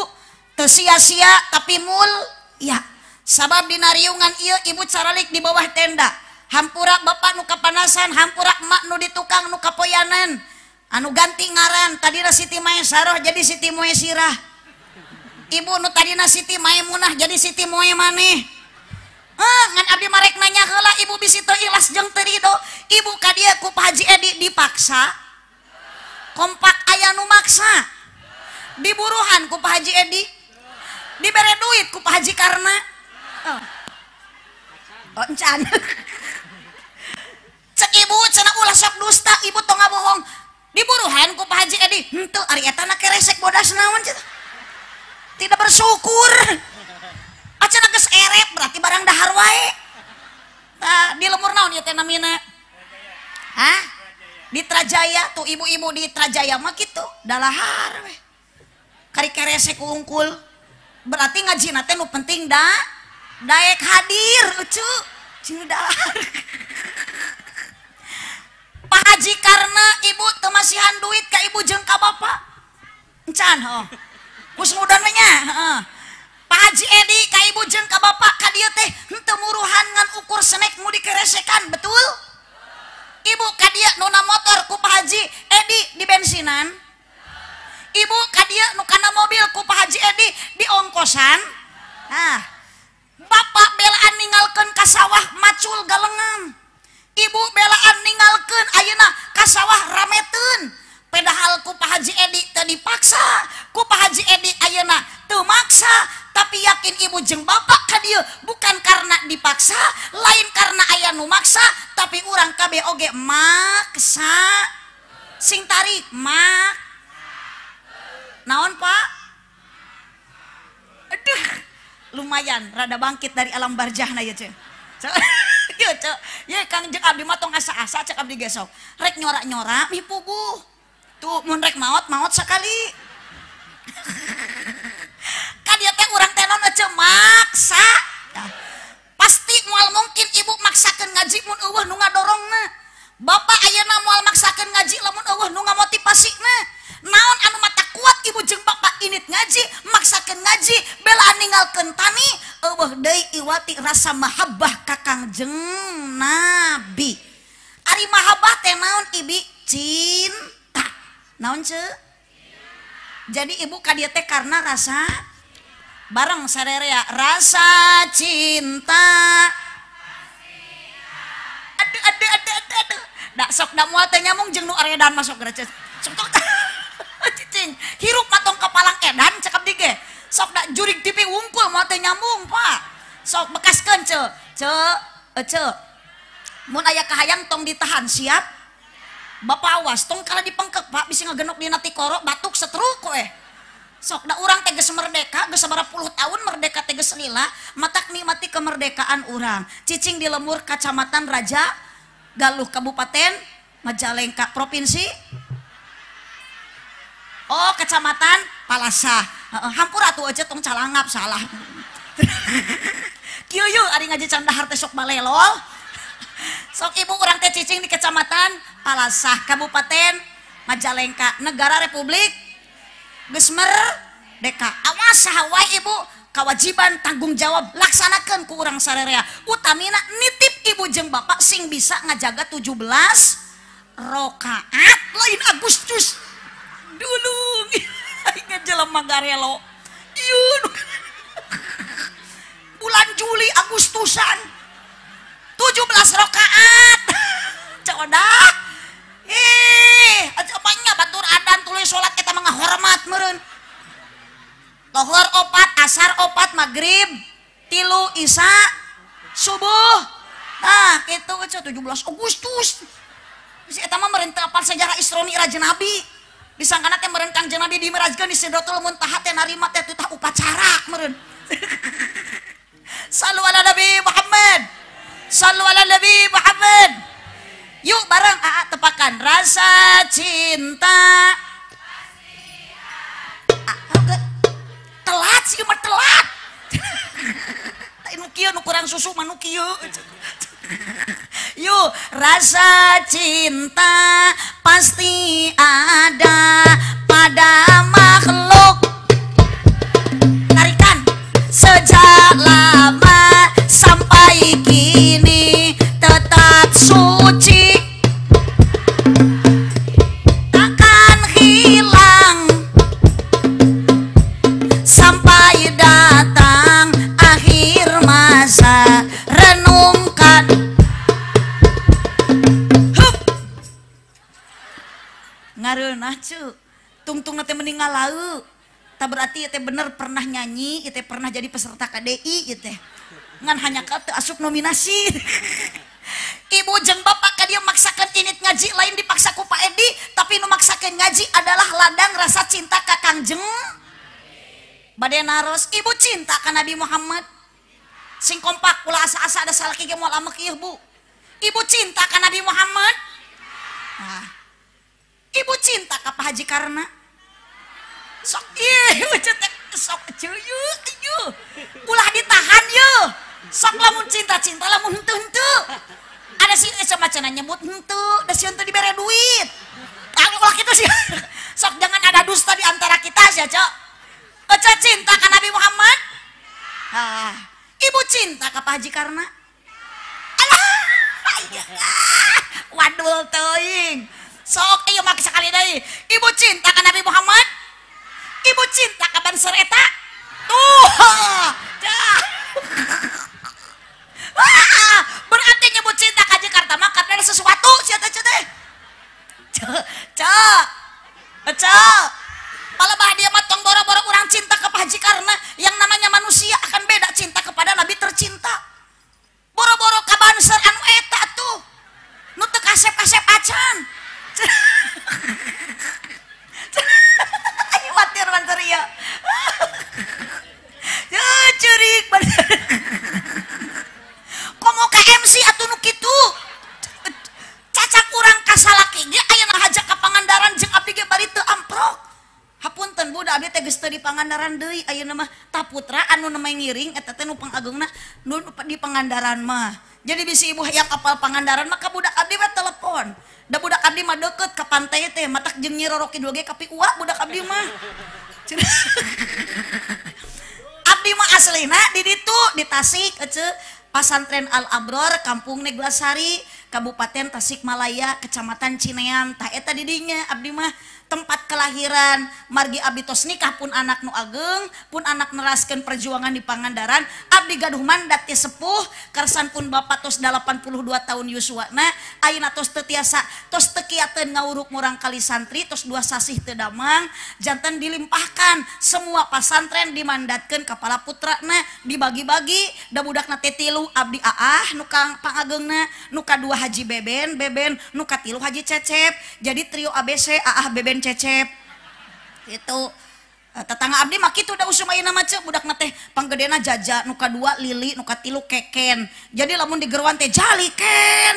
Teu sia-sia tapi mul ya. Sabab dina riungan ieu ibu caralik di bawah tenda. Hampura bapak nu kapanasan, hampura emak nu di tukang nu kapoyanan. Anu ganti ngaran, tadina Siti Maesaroh jadi Siti Moesirah. Ibu nu tadina Siti Maemunah jadi Siti Moemaneh. Ngan abdi marek nanya heula ibu bisi teu ikhlas jeung teu rido. Ibu ka dieu ku Pak Haji Edi dipaksa. Kompak aya nu maksa. Diburuhan ku Pak Haji Edi. Dibere duit ku Pak Haji Karna. Oh. Oh, encan. Cek ibu cenah ulah sok dusta, ibu tong ngabohong. Diburuhan ku Pak Haji Edi. Henteu ari eta na keresek bodas naon cenah. Tidak bersyukur. Acan geus erep berarti barang dahar wae. Tah di lemur naon ieu teh namina? Hah? Di Trajaya tuh ibu-ibu di Trajaya mah kitu, dalahar we. Kari keresek unggul. Berarti ngajina teh nu penting da daek hadir lucu. Cing dahar. Pak Haji karena ibu teu masihan duit ka ibu jeung ka bapak. Encan heuh. Husnudan we nya, heeh. Pak Haji Edi ka ibu jeung ka bapak ka dieu teh henteu muruhan ngan ukur snack nu dikeresekan, betul? Ibu ka dieu nu na motor ku Pak Haji Edi di bensinan. Ibu ka dieu nu kana mobil ku Pak Haji Edi di ongkosan. Nah, bapak belaan ninggalkeun ka sawah macul galengan. Ibu belaan ninggalkeun ayeuna ka sawah rameteun. Padahal ku Pak Haji Edi teu dipaksa, ku Pak Haji Edi ayeuna teu maksa, tapi yakin ibu jeung bapak ka dieu bukan karena dipaksa, lain karena aya nu maksa, tapi urang kabeh oge maksa. Sing tarik mak. Naon Pak? Aduh, lumayan rada bangkit dari alam barjahna ieu ceu. Ieu ceu, ye Kang jeung abdi mah tong asa-asa cek abdi gesok. Rek nyora-nyora mipuguh. Tuh mun rek maot maot sekali. Kan dia teh urang teh naon ece maksa. Nah, pasti moal mungkin ibu maksakeun ngaji mun eueuh nu ngadorongna. Bapak ayeuna moal maksakeun ngaji lamun eueuh nu ngamotivasina. Naon anu mata kuat ibu jeung bapak init ngaji ngaji, belaan ninggalkeun tani, eueuh deui iwati rasa mahabbah ka Kangjeng Nabi. Ari mahabbah teh naon ibi? Cinta. Naon ceu? Jadi ibu ka dieu teh karena rasa bareng sarerea rasa cinta. Aduh aduh aduh aduh aduh. Da sok da moal teh nyamung jeung nu aredan masuk geura. Sok tok. Cicing, hirup matong kapalang edan cekap di ge. Sok da jurig TV wungkul moal teh nyambung, Pak. Sok bekaskeun ceu. Ceu, ceu. Mun aya kahayang tong ditahan, siap? Bapak awas tong kala dipengkek, Pak, bisi ngagenok dina tikoro batuk setruk we. Sok da urang teh geus merdeka, geus sabaraha puluh tahun merdeka teh geus lila, matak nikmati kemerdekaan urang. Cicing di lemur Kacamatan Raja Galuh Kabupaten Majalengka Provinsi. Oh, Kecamatan Palasah. Hampura atuh aja tong calangap salah. Kieu yeuh ari ngaji candahar teh sok balelol. Sok ibu urang teh cicing di Kecamatan Palasah, Kabupaten Majalengka, Negara Republik geus merdeka. Awas saha wae ibu, kewajiban tanggung jawab laksanakeun ku urang sarerea. Utamina nitip ibu jeung bapak sing bisa ngajaga 17 rakaat lain Agustus. Dulung aing jelema garelo. Ieu bulan Juli Agustusan 17 rakaat. Coda. Ih, nya batur adan tuluy salat eta mah ngahormat meureun. Lohor opat, asar opat, maghrib, tilu isya, subuh. Nah, kitu aja 17 Agustus. Si eta mah meureun teu apal sejarah Isra Mi'raj Nabi. Disangkana teh meureun Kangjeng Nabi dimirajkeun di Sidratul Muntaha teh narima teh titah upacara meureun. Sallu ala Nabi Muhammad. Sallu ala Nabi Muhammad. Yuk bareng aa tepakan rasa cinta. Telat sih mah telat. Nu kieu nu kurang susu mah nu kieu. Yuk rasa cinta pasti ada pada makhluk. Tarikan sejak lama sampai kini tetap suci, takkan hilang sampai datang akhir masa. Renungkan. Hup. Ngareunah cu, tungtung teh mending ngalau. Tak berarti teh bener pernah nyanyi, teh pernah jadi peserta KDI teh. Ngan hanya ka teu asup nominasi. Ibu jeung bapak ka dieu maksakeun init ngaji lain dipaksa ku Pak Edi, tapi nu maksakeun ngaji adalah ladang rasa cinta ka Kangjeng. Bade naros, ibu cinta ka Nabi Muhammad. Sing kompak ulah asa-asa ada salaki ge moal amek ieu Bu. Ibu cinta ka Nabi Muhammad. Nah. Ibu cinta ka Pak Haji Karna. Sok ieu sok ceuyeut ieu. Ulah ditahan yeuh. Sok lamun cinta-cinta lamun henteu-henteu. Ada sih macana nyebut henteu, da sieun teu dibere duit. Ulah kitu sih. Sok jangan ada dusta di antara kita sih, Cok. Oca cinta ka Nabi Muhammad. Ah, ibu cinta ka Pak Haji Karna. Alah, wadul teuing. Sok ieu mah sakali deui. Ibu cinta ka Nabi Muhammad. Ibu cinta ka Banser eta. Tuh. Dah. Wah, berarti nyebut cinta ka Jakarta mah karena ada sesuatu sia teh teh. Cek, cek. Cek. Palebah dia mah tong boro-boro urang cinta ke Pak Haji Karna, yang namanya manusia akan beda cinta kepada Nabi tercinta. Boro-boro ka Banser anu eta tuh. Nu teu kasep-kasep acan. Ayo watir Banser ieu. Ya ceurik Banser. Komo ka MC atuh nu kitu. Cacak urang ka salaki ge aya ngahaja ka Pangandaran jeung abdi ge bari teu amprok. Hapunten Bu, da abdi teh geus teu di Pangandaran deui ayeuna mah taputra anu namanya ngiring eta teh nu pangageungna nu di Pangandaran mah. Jadi bisi ibu hayang apal Pangandaran mah ka budak abdi we telepon. Da budak abdi mah deukeut ka pantai teh, matak jeung Nyi Roro Kidul ge kapi uak budak abdi mah. aslina di ditu di Tasik ece Pasantren Al Abror Kampung Neglasari Kabupaten Tasikmalaya Kecamatan Cineam tah eta di dinya abdi mah tempat kelahiran margi abdi tos nikah pun anak nu ageng pun anak neraskeun perjuangan di Pangandaran abdi gaduh mandat ti sepuh kersan pun bapak tos 82 tahun yuswana ayeuna tos teu tiasa tos teu kiateun ngawuruk murang kali santri tos 2 sasih teu damang janten dilimpahkan semua pasantren dimandatkeun ka para putrana dibagi-bagi da budakna teh tilu abdi aah nu kang pangageungna nu kadua Haji Beben Beben nu katilu Haji Cecep jadi trio ABC aah Beben Cecep itu tetangga abdi mah kitu da usum ayeuna mah ceu budakna teh panggedena Jaja nu kadua Lili nu katilu Keken jadi lamun digeruan teh Jaliken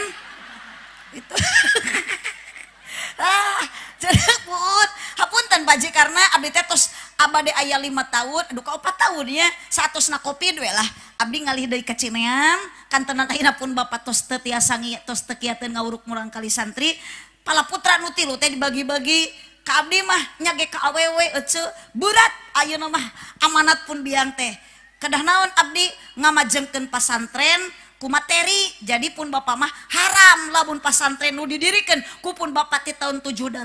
itu ah pun hapunten Pak Haji karena abdi teh tos abade aya 5 tahun aduh ka 4 tahun nya saatosna Covid we lah abdi ngalih deui ka Cineam kantenan ayeuna pun bapak tos teu tiasa tos teu kiateun ngawuruk murang kali santri pala putra nu tilu teh dibagi-bagi ka abdi mah nya ge ka awewe ece berat ayeuna mah amanat pun biang teh kedah naon abdi ngamajengkeun pasantren ku materi jadi pun bapak mah haram lamun pasantren nu didirikan ku pun bapak ti tahun 78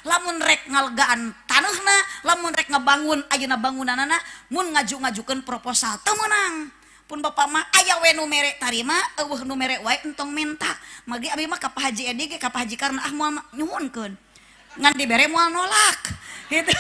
lamun rek ngalegaan taneuhna lamun rek ngebangun ayeuna bangunanana mun ngaju-ngajukeun proposal teu meunang pun bapak mah aya we nu mere tarima eueuh nu mere wae entong minta magi abi mah ka Pak Haji Edi ge ka Pak Haji Karna ah moal nyuhunkeun ngan dibere moal nolak gitu.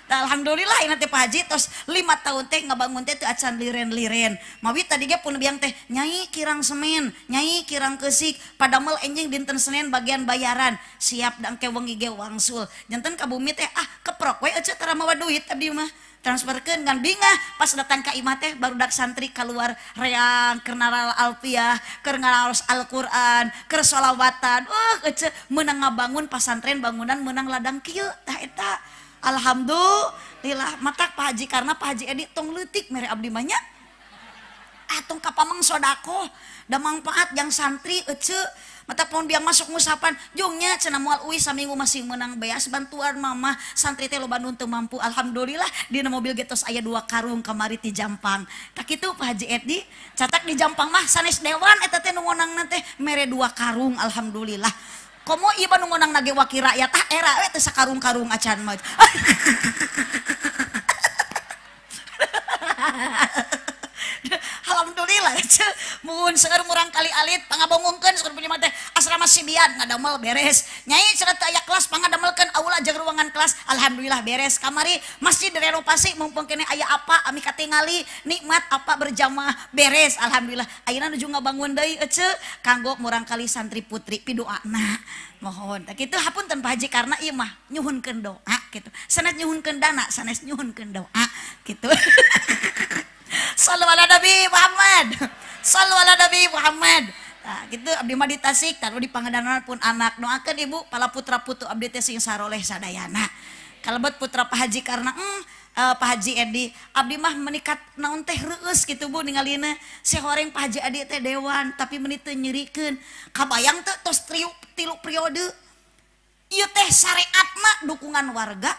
Alhamdulillah ini teh Pak Haji tos 5 tahun teh ngabangun teh teu acan liren-liren. Mawi tadi ge pun biang teh nyai kirang semen, nyai kirang keusik, padamel enjing dinten Senin bagian bayaran. Siap da engke wengi ge wangsul. Janten ka bumi teh ah keprok we ece tara mawa duit abdi mah. Transferkeun ngan bingah pas datang ka imah teh barudak santri keluar reang keur naral alfiah, keur ngaraos Al-Qur'an, keur sholawatan. Ece meunang ngabangun pasantren bangunan meunang ladang kieu tah eta. Alhamdulillah matak Pak Haji karena Pak Haji Edi tong leutik mere abdi mah nya ah tong kapameng sodakoh da mangpaat jang santri ece mata pon biang masuk musapan jungnya cenah moal uih saminggu masih menang beas bantuan mama santri teh loba nu teu mampu alhamdulillah dina mobil ge tos aya 2 karung kamari ti Jampang tak kitu Pak Haji Edi catak di Jampang mah sanes dewan eta teh nu ngonangna teh mere 2 karung alhamdulillah. Komo ieu mah nu ngonang nage wakil rakyat ah era we teu sakarung-karung acan mah. Alhamdulillah mun seueur murang kali alit pangabongongkeun seueur punya mah teh asrama Sibian ngadamel beres. Nyai cenah teu aya kelas pangadamelkeun aula jeung ruangan kelas alhamdulillah beres. Kamari masjid direnovasi mumpung keneh aya apa ami katingali nikmat apa berjamaah beres alhamdulillah. Ayeuna nuju ngabangun deui ece kanggo murang kali santri putri pidoana. Mohon tah kitu hapunten Pak Haji karena ieu mah nyuhunkeun doa kitu. Sanes nyuhunkeun dana, sanes nyuhunkeun doa kitu. Sallu ala Nabi Muhammad. Sallu ala Nabi Muhammad. Nah, gitu abdi mah di Tasik, taruh di Pangandaran pun anak doakeun ibu pala putra putu abdi teh sing saroleh sadayana. Kalebet putra Pak Haji karena Pak Haji Edi abdi mah menikat naon teh reueus kitu Bu ningalina si horeng Pak Haji Edi teh dewan tapi meuni teu nyerikeun. Kabayang teu tos tilu periode. Ieu teh syariatna dukungan warga.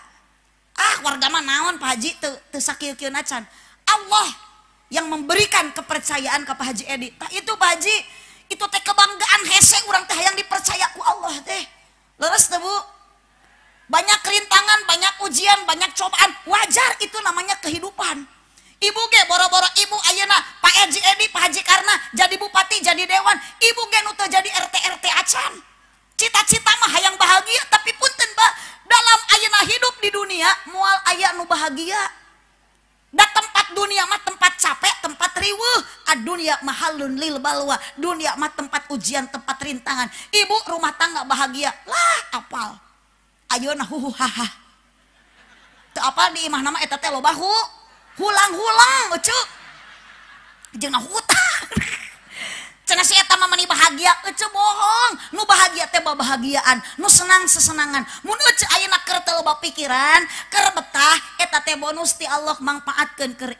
Ah warga mah naon Pak Haji teu teu sakieu-kieu acan. Allah yang memberikan kepercayaan ke Pak Haji Edi. Tah itu Pak Haji, itu teh kebanggaan hese urang teh yang dipercaya ku Allah teh. Leres teh Bu? Banyak rintangan, banyak ujian, banyak cobaan. Wajar itu namanya kehidupan. Ibu ge boro-boro ibu ayeuna Pak Haji Edi, Pak Haji Karna jadi bupati, jadi dewan. Ibu ge nu teu jadi RT RT acan. Cita-cita mah hayang bahagia tapi punten Pak, dalam ayeuna hidup di dunia moal aya nu bahagia. Da tempat dunia mah tempat capek, tempat riweuh. Adunia mahalun lil balwa. Dunia mah tempat ujian, tempat rintangan. Ibu rumah tangga bahagia lah apal. Ayeuna huhu haha. Teu apal di imah nama eta teh loba hu. Hulang-hulang ece. Jeung hutang. Cenah si eta mah meni bahagia, ece bohong. Nu bahagia teh bahagiaan, nu senang sesenangan. Mun ece ayeuna keur teu loba pikiran, keur betah eta teh bonus ti Allah mangpaatkeun keur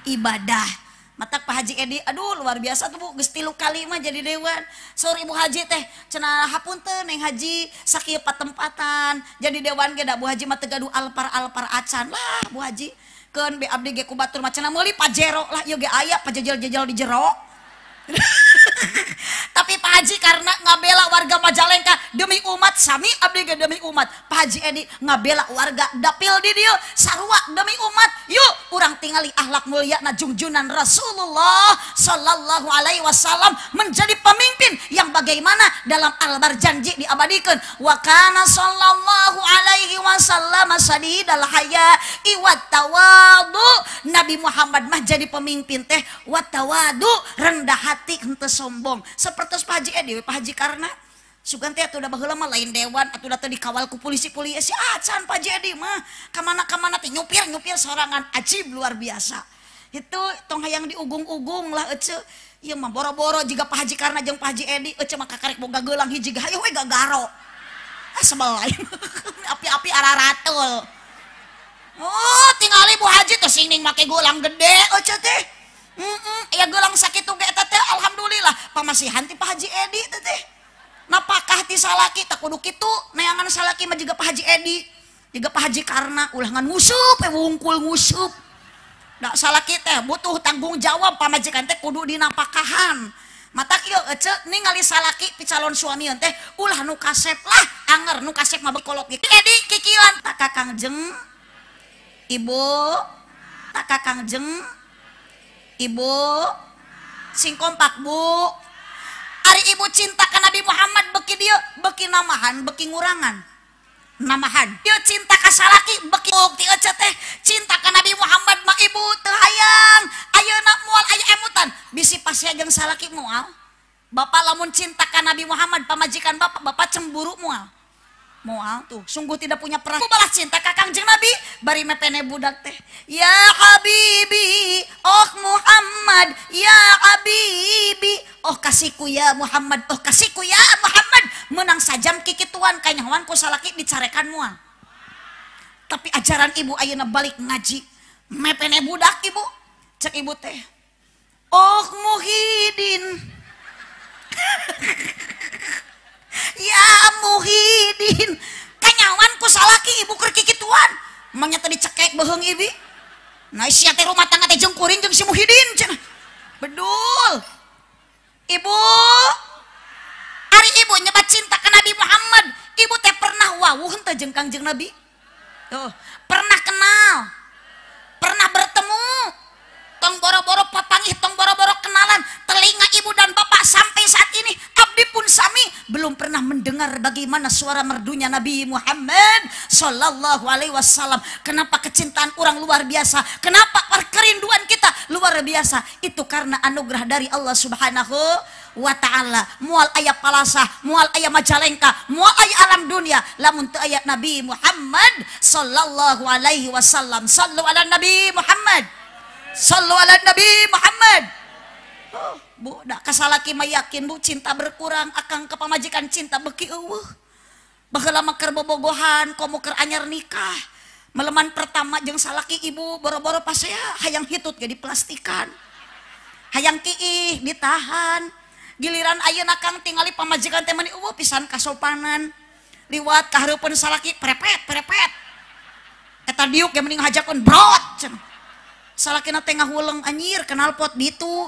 ibadah. Matak Pak Haji Edi, aduh luar biasa tuh Bu, geus 3 kali mah jadi dewan. Saur Ibu Haji teh cenah hapunten Neng Haji sakieu patempatan jadi dewan ge da Bu Haji mah teu gaduh alpar-alpar acan lah Bu Haji. Keun be abdi ge ku batur mah cenah meuli Pajero lah ieu ge aya pajejel-jejel di jero. Tapi Pak Haji karena ngabela warga Majalengka demi umat, sami abdi ge demi umat. Pak Haji Edi ngabela warga dapil di dieu sarua demi umat. Yuk urang tingali akhlak mulia na jungjunan Rasulullah sallallahu alaihi wasallam menjadi pemimpin yang bagaimana dalam Al-Barjanji diabadikan wa kana sallallahu alaihi wasallam sadidal haya wa tawadu. Nabi Muhammad mah jadi pemimpin teh wa tawadu, rendah hati henteu sombong. Seperti Pak Haji Edi, Pak Haji Karna sugan teh atuh da baheula mah lain dewan atuh da teh dikawal ku polisi-polisi acan Pak Haji Edi mah kamana-kamana teh nyupir-nyupir sorangan ajib luar biasa. Itu tong hayang diugung-ugung lah ece. Ieu mah boro-boro jiga Pak Haji Karna jeung Pak Haji Edi ece mah kakarek boga geulang hiji ge hayu we gagaro. Ah sebel lain. Api-api araratul. Oh, tingali Bu Haji teh singning make geulang gede ece teh. Ya gelang sakitu ge eta teh alhamdulillah pamasihan ti Pak Haji Edi teh teh. Napakah ti salaki tak kudu kitu neangan salaki mah jiga Pak Haji Edi, jiga Pak Haji Karna ulah ngan ngusup wungkul ngusup. Da salaki teh butuh tanggung jawab pamajikan teh kudu dinapakahan. Matak ieu ece ningali salaki picalon suami teh ulah nu kasep lah anger nu kasep mah bekolot ge. Edi kikieuan tak kakang jeng ibu, tak kakang jeng ibu, sing kompak bu. Ari ibu cinta ka Nabi Muhammad beki dieu, beki namahan, beki ngurangan. Namahan. Ieu cinta ka salaki beki bukti ece teh cinta ka Nabi Muhammad mah ibu teu hayang. Ayeuna moal aya emutan, bisi pasea jeung salaki moal. Bapak lamun cinta ka Nabi Muhammad pamajikan bapak, bapak cemburu moal. Moal tuh, sungguh tidak punya perasaan. Balas cinta ka Kangjeng Nabi, bari mepene budak teh. Ya Habibi, oh Muhammad, ya Habibi, oh kasihku ya Muhammad, oh kasihku ya Muhammad. Menang sajam kikituan kanyahoan ku salaki dicarekan moal. Tapi ajaran ibu ayeuna balik ngaji, mepene budak ibu, cek ibu teh. Oh Muhyiddin. Ya Muhyiddin, kanyawan ku salaki ibu keur kikituan, manya teh dicekek beuheung ibi. Nah sia teh rumah tangga teh jeung kuring jeung si Muhyiddin cenah. Bedul. Ibu, ari ibu nyebat cinta ka Nabi Muhammad, ibu teh pernah wawuh henteu jeung Kangjeng Nabi? Tuh, pernah kenal, pernah bertemu. Tong boro-boro papangih, tong boro-boro kenalan. Telinga ibu dan bapak sampai saat ini abdi pun sami belum pernah mendengar bagaimana suara merdunya Nabi Muhammad sallallahu alaihi wasallam. Kenapa kecintaan orang luar biasa? Kenapa kerinduan kita luar biasa? Itu karena anugerah dari Allah Subhanahu wa ta'ala. Mual aya palasah, mual aya Majalengka, mual aya alam dunia lamun teu aya Nabi Muhammad sallallahu alaihi wasallam. Sallu ala Nabi Muhammad. Sallu ala Nabi Muhammad. Oh, bu, dak kasalaki mah yakin bu cinta berkurang akang kepamajikan cinta beki eueuh. Baheula mah keur bobogohan, komo keur anyar nikah. Meleman pertama jeung salaki ibu boro-boro pasea hayang hitut ge diplastikan. Hayang kiih ditahan. Giliran ayeuna kang tingali pamajikan teh meuni eueuh pisan kasopanan. Liwat ka hareupeun salaki prepet prepet. Eta diuk ge mending hajakeun brot cenah. Salakina teh ngahuleng anjir kenal pot ditu.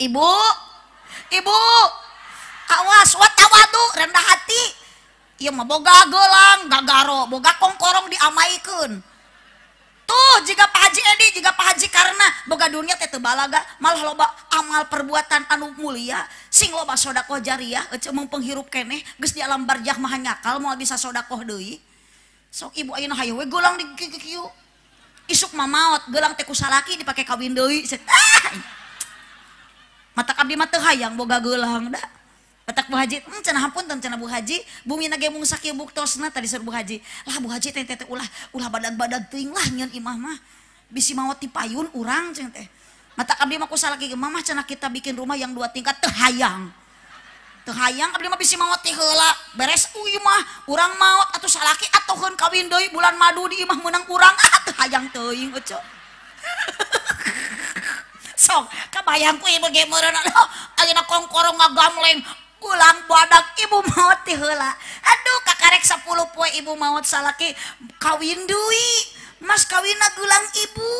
Ibu, ibu, awas watawadu rendah hati. Ieu mah boga geulang gagaro, boga kongkorong diamaikeun. Tuh jika Pak Haji Edi, jika Pak Haji Karna boga dunia teh teu balaga, malah loba amal perbuatan anu mulia, sing loba sodakoh jariah, ece mung penghirup keneh, geus di alam barjah mah nyakal moal bisa sodakoh deui. Sok ibu ayeuna hayu we geulang di kieu. Isuk mah maot, geulang teh ku salaki dipake kawin deui. Ah! Matak abdi mah teu hayang boga geulang da. Matak Bu Haji, cenah hapunten cenah Bu Haji, bumina ge mung sakieu buktosna tadi saur Bu Haji. Lah Bu Haji teh teh ulah ulah badag-badag teuing lah nyeun imah mah. Bisi maot ti payun urang cenah teh. Matak abdi mah ku salaki ge mamah cenah kita bikin rumah yang 2 tingkat teu hayang. Teu hayang abdi mah bisi maot ti heula beres uy mah urang maot atuh salaki atuheun kawin deui bulan madu di imah meunang urang ah teu hayang teuing ece. Sok kabayang ku ieu ge meureun ayeuna kongkorong ngagamleng Gulang badak ibu maot ti heula. Aduh kakarek 10 poe ibu maot salaki kawin deui. Mas kawinna gulang ibu.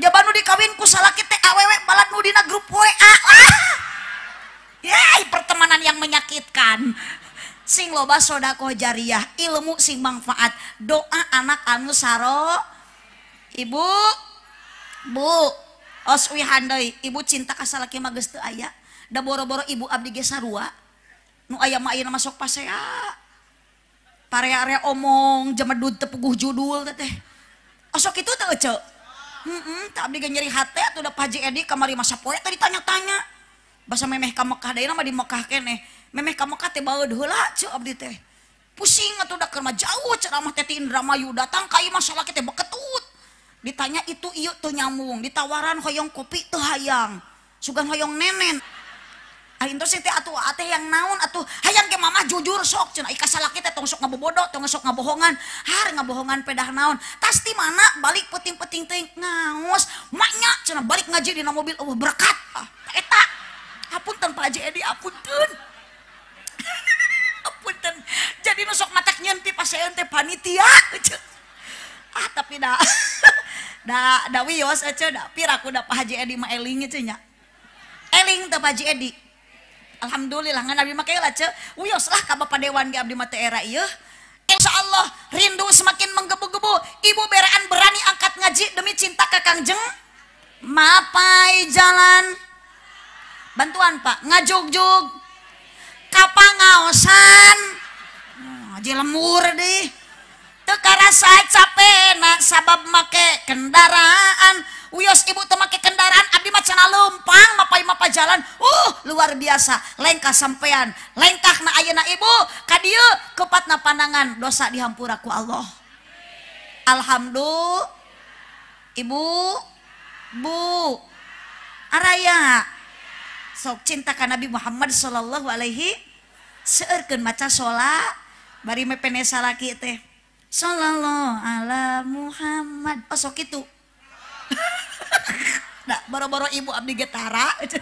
Jaba nu dikawin ku salaki teh awewe balad nu dina grup WA. Ah. Yai pertemanan yang menyakitkan. Sing loba sodakoh jariah, ilmu sing manfaat, doa anak anu saro. Ibu, bu, os uihan deui, ibu cinta ka salaki mah geus teu aya. Da boro-boro ibu abdi ge sarua. Nu aya mah ayeuna masuk pasea. Parea-area omong jemedud teu puguh judul teh. Osok kitu teh ece. Heeh, tah abdi ge nyeri hate atuh da Pak Haji Edi kamari masa poe teh ditanya-tanya. Basa memeh ka Mekah deui mah di Mekah keneh. Memeh ka Mekah teh baeud heula ceu abdi teh. Pusing atuh da keur mah jauh ceramah teh ti Indramayu datang ka imah salaki teh beketut. Ditanya itu ieu teu nyambung, ditawaran hoyong kopi teu hayang. Sugan hoyong nenen. Aing teh atuh teh yang naon atuh hayang ke mama jujur sok cenah ka salaki teh tong sok ngabobodo tong sok ngabohongan. Har ngabohongan pedah naon. Tas ti mana balik peuting-peuting teuing ngaos maknya cenah balik ngaji dina mobil eueuh berkat. Ah eta. Apunten Pak Haji Edi apunten. Apunten. Jadi nu sok matak nyeun ti paseun teh panitia. Ah tapi da da da wios ece da piraku da Pak Haji Edi mah eling ece nya. Eling teh Pak Haji Edi. Alhamdulillah ngan abdi mah lah ce. Wios lah ka Bapak Dewan ge abdi mah teh era ieu. Insyaallah rindu semakin menggebu-gebu. Ibu beraan berani angkat ngaji demi cinta ka Kangjeng. Mapai jalan. Bantuan Pak, ngajugjug kapangaosan. Ngaji lemur deh. Teu karasa capena sabab make kendaraan. Wios ibu teu make kendaraan abdi mah cenah leumpang mapai-mapai jalan. Luar biasa. Lengkah sampean, lengkahna ayeuna ibu ka dieu kepatna pandangan dosa dihampura ku Allah. Alhamdulillah. Ibu, Bu, araya. Sok cinta ka Nabi Muhammad sallallahu alaihi seueurkeun maca sholat bari mepene salaki teh sallallahu ala Muhammad. Oh sok kitu. Nah, boro-boro ibu abdi getara. Aduh.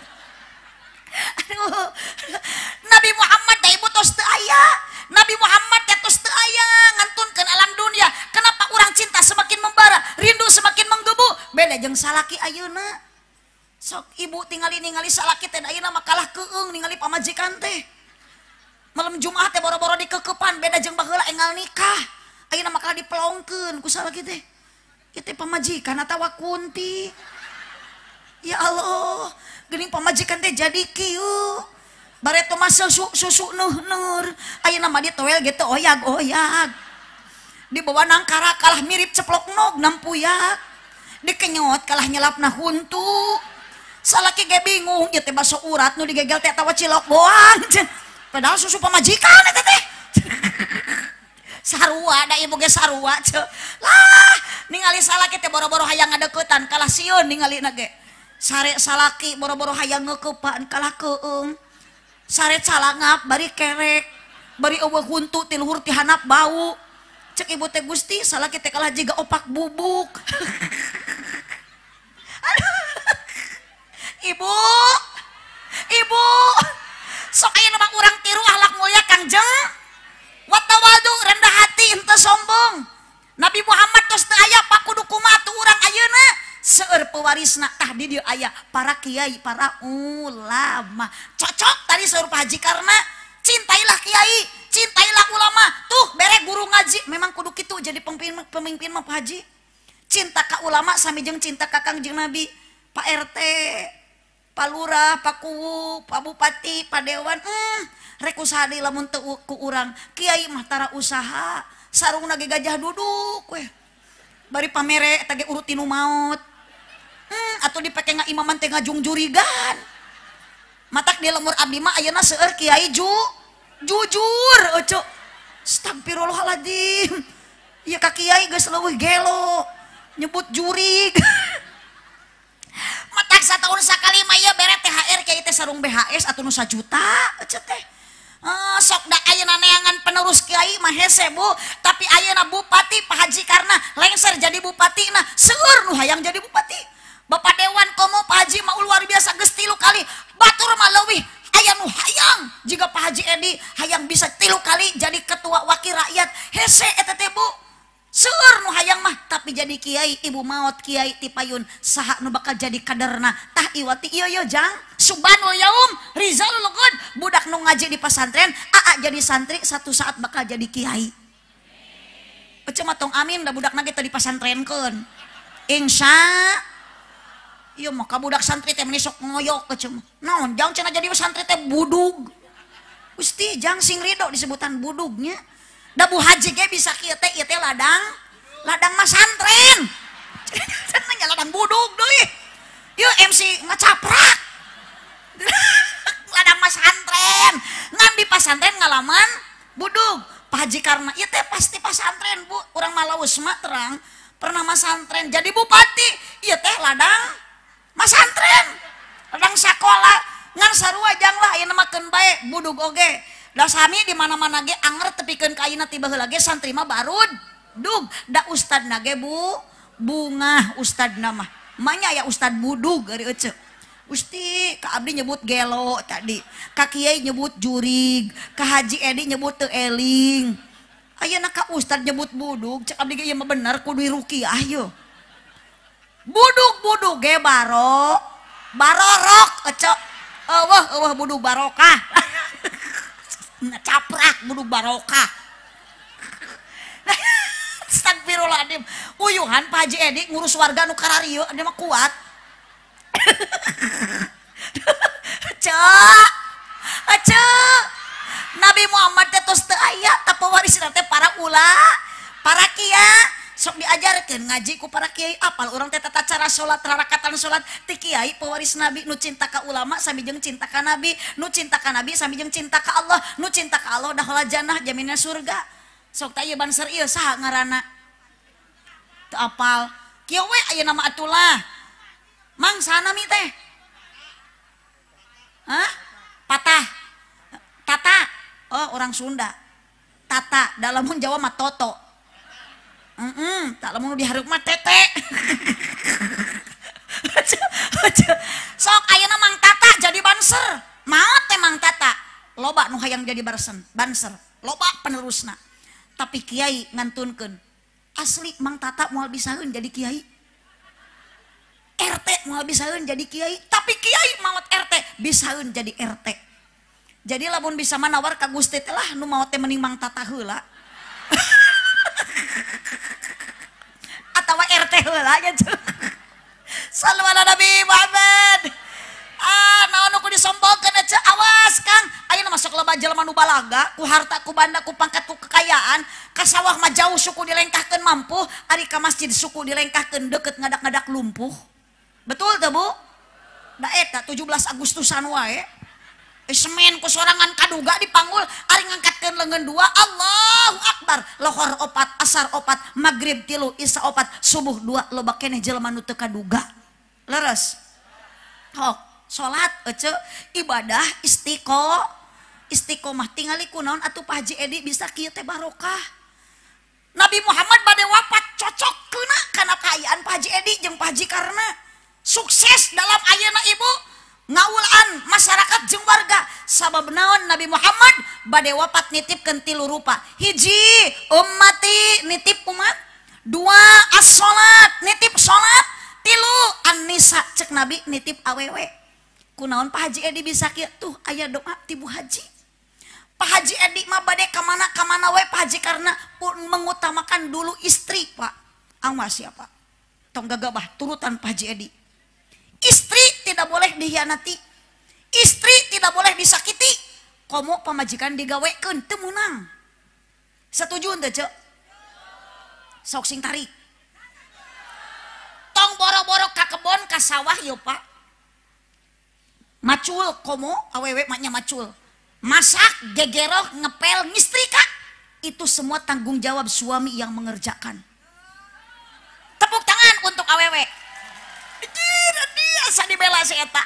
Nabi Muhammad teh ibu tos teu aya. Nabi Muhammad teh tos teu aya ngantunkeun alam dunia. Kenapa urang cinta semakin membara, rindu semakin menggebu? Beda jeung salaki ayeuna. Sok ibu tingali ningali salaki teh ayeuna mah kalah keung ningali pamajikan teh. Malam Jumat teh boro-boro dikekepan beda jeung baheula enggal nikah. Ayeuna mah kalah dipelongkeun ku salaki teh. Ieu teh pamajikan atawa kunti. Ya Allah, geuning pamajikan teh jadi kieu. Bareto mah susu neuh-leur. Ayeuna mah ditoel ge teu oyag-oyag. Dibawa nangkara kalah mirip ceplok nog nampuyak. Dikenyot kalah nyelapna huntu. Salaki ge bingung, ieu teh baso urat nu digegel teh atawa cilok boang. Padahal susu pamajikan eta teh. Sarua da ibu ge sarua ce. Lah, ningali salaki teh boro-boro hayang ngadeuketan kalah sieun ningalina ge. Sare salaki boro-boro hayang ngeukepan kalah keung. Sare calangap bari kerek, bari eueuh huntu ti luhur ti handap bau. Cek ibu teh Gusti salaki teh kalah jiga opak bubuk. Ibu, ibu, sok ayeuna mah urang tiru akhlak mulia Kangjeng. Watawadu rendah hati henteu sombong. Nabi Muhammad tos teu aya pak kudu kumaha atuh urang ayeuna. Seueur pewarisna tah di dieu aya para kiai, para ulama. Cocok tadi seueur Pak Haji karena cintailah kiai, cintailah ulama. Tuh bere guru ngaji memang kudu kitu jadi pemimpin pemimpin mah Pak Haji. Cinta ka ulama sami jeung cinta ka Kangjeng Nabi. Pak RT, Pak Lurah, Pak Kuwu, Pak Bupati, Pak Dewan, rek usaha deui lamun teu ku urang. Kiai mah tara usaha, sarungna ge gajah duduk weh. Bari pamere eta ge urut tinu maot. Atuh dipake ngaimaman teh ngajungjurigan. Matak di lemur abdi mah ayeuna seueur kiai jujur euceu. Astagfirullahaladzim. Ieu ka kiai geus leuwih gelo nyebut jurig. Matak satahun sakali mah ieu bere THR kiai teh sarung BHS atuh nu sajuta euceu teh. Sok da ayeuna neangan penerus kiai mah hese bu, tapi ayeuna bupati Pak Haji karena lengser jadi bupati nah seueur nu hayang jadi bupati. Bapak Dewan komo Pak Haji mah luar biasa geus 3 kali batur mah leuwih aya nu hayang jiga Pak Haji Edi hayang bisa 3 kali jadi ketua wakil rakyat. Hese eta teh Bu. Seueur nu hayang mah tapi jadi kiai ibu maot kiai ti payun saha nu bakal jadi kaderna tah iwati ieu ieu jang subhanul yaum rizalul qad budak nu ngaji di pesantren aa jadi santri satu saat bakal jadi kiai. Ece mah tong amin da budakna ge teu dipasantrenkeun. Insya ieu mah ka budak santri teh meni sok ngoyok ece mah. Naon jang cenah jadi santri teh budug. Gusti jang sing rido disebutan budugnya. Da Bu Haji ge bisa kieu teh ieu teh ladang ladang masantren. Cenah nya ladang budug deui. Ieu MC ngacaprak. Ladang masantren. Ngan di pasantren ngalaman budug. Pak Haji karena ieu teh pasti pasantren Bu. Urang Malaus mah terang pernah masantren jadi bupati. Ieu teh ladang masantren. Ladang sakola ngan sarua jang lah ayeuna mah keun bae budug oge. Da sami di mana-mana ge anger tepikeun ka ayeuna ti baheula ge santri mah barud dug da ustadna ge Bu bungah ustadna mah manya aya ustad budug ari ece. Gusti ka abdi nyebut gelo tadi, ka kiai nyebut jurig, ka Haji Edi nyebut teu eling. Ayeuna ka ustad nyebut budug cek abdi ge ieu mah bener kudu ruqyah yeuh. Budug-budug ge baro barorok ece. Eueuh eueuh budug barokah. Ngacaprak budug barokah. Astagfirullahaladzim. Uyuhan Pak Haji Edi ngurus warga nu kararieu dia mah kuat. Cek. Cek. Nabi Muhammad teh tos teu aya tah pewarisna teh para ula, para kiai. Sok diajarkeun ngaji ku para kiai apal urang teh tata cara salat, rarakatan salat ti kiai pewaris nabi nu cinta ka ulama sami jeung cinta ka nabi, nu cinta ka nabi sami jeung cinta ka Allah, nu cinta ka Allah dakhala jannah jaminan surga. Sok tah ieu banser ieu saha ngaranna? Teu apal. Kieu we ayeuna mah atulah. Mang sana mi teh? Hah? Patah. Tata. Oh, orang Sunda. Tata, dalam Jawa mah toto. Tak lamun dihareup mah tete. Sok ayeuna Mang Tata jadi banser. Maot teh Mang Tata. Loba nu hayang jadi banser. Loba penerusna. Tapi kiai ngantunkeun. Asli Mang Tata moal bisaeun jadi kiai. RT moal bisaeun jadi kiai, tapi kiai maot RT bisaeun jadi RT. Jadi lamun bisa manawar ka Gusti teh lah nu maot teh mending Mang Tata heula. Atawa RT heula nya. Sallu ala Nabi Muhammad. Ah, naon nu kudu disombongkeun ece awas Kang. Ayeuna masuk loba jelema nu balaga ku harta ku banda ku pangkat ku kekayaan, ka sawah mah jauh suku dilengkahkeun mampu, ari ka masjid suku dilengkahkeun deket ngadak-ngadak lumpuh. Betul teu Bu? Da eta 17 Agustusan wae. Semen ku sorangan kaduga dipanggul ari ngangkatkeun leungeun dua Allahu Akbar lohor opat asar opat maghrib 3 isya opat subuh 2 loba keneh jelema nu teu kaduga. Leres. Hok salat ece ibadah istiqomah tingali kunaon atuh Pak Haji Edi bisa kieu teh barokah. Nabi Muhammad bade wafat cocok keuna kana kaayaan Pak Haji Edi jeung Pak Haji Karna sukses dalam ayeuna ibu ngaulaan masyarakat jeung warga. Sabab naon Nabi Muhammad bade wafat nitipkeun 3 rupa. Hiji ummati nitip umat, 2 as-salat nitip salat, 3 an-nisa cek Nabi nitip awewe. Kunaon Pak Haji Edi bisa kieu tuh aya doa ti Bu Haji. Pak Haji Edi mah bade ka mana-kamana we Pak Haji karena mengutamakan dulu istri Pak. Awas ya Pak. Tong gagabah turutan Pak Haji Edi. Istri tidak boleh dihianati, istri tidak boleh disakiti. Komo pamajikan digawekeun teu meunang. Setuju henteu Cek? Sok sing tarik. Tong boro-boro ka kebon ka sawah yo Pak. Macul komo awewe maknya macul. Masak, gegeroh, ngepel, ngistrika. Itu semua tanggung jawab suami yang mengerjakan. Tepuk tangan untuk awewe. Asa dibela si eta.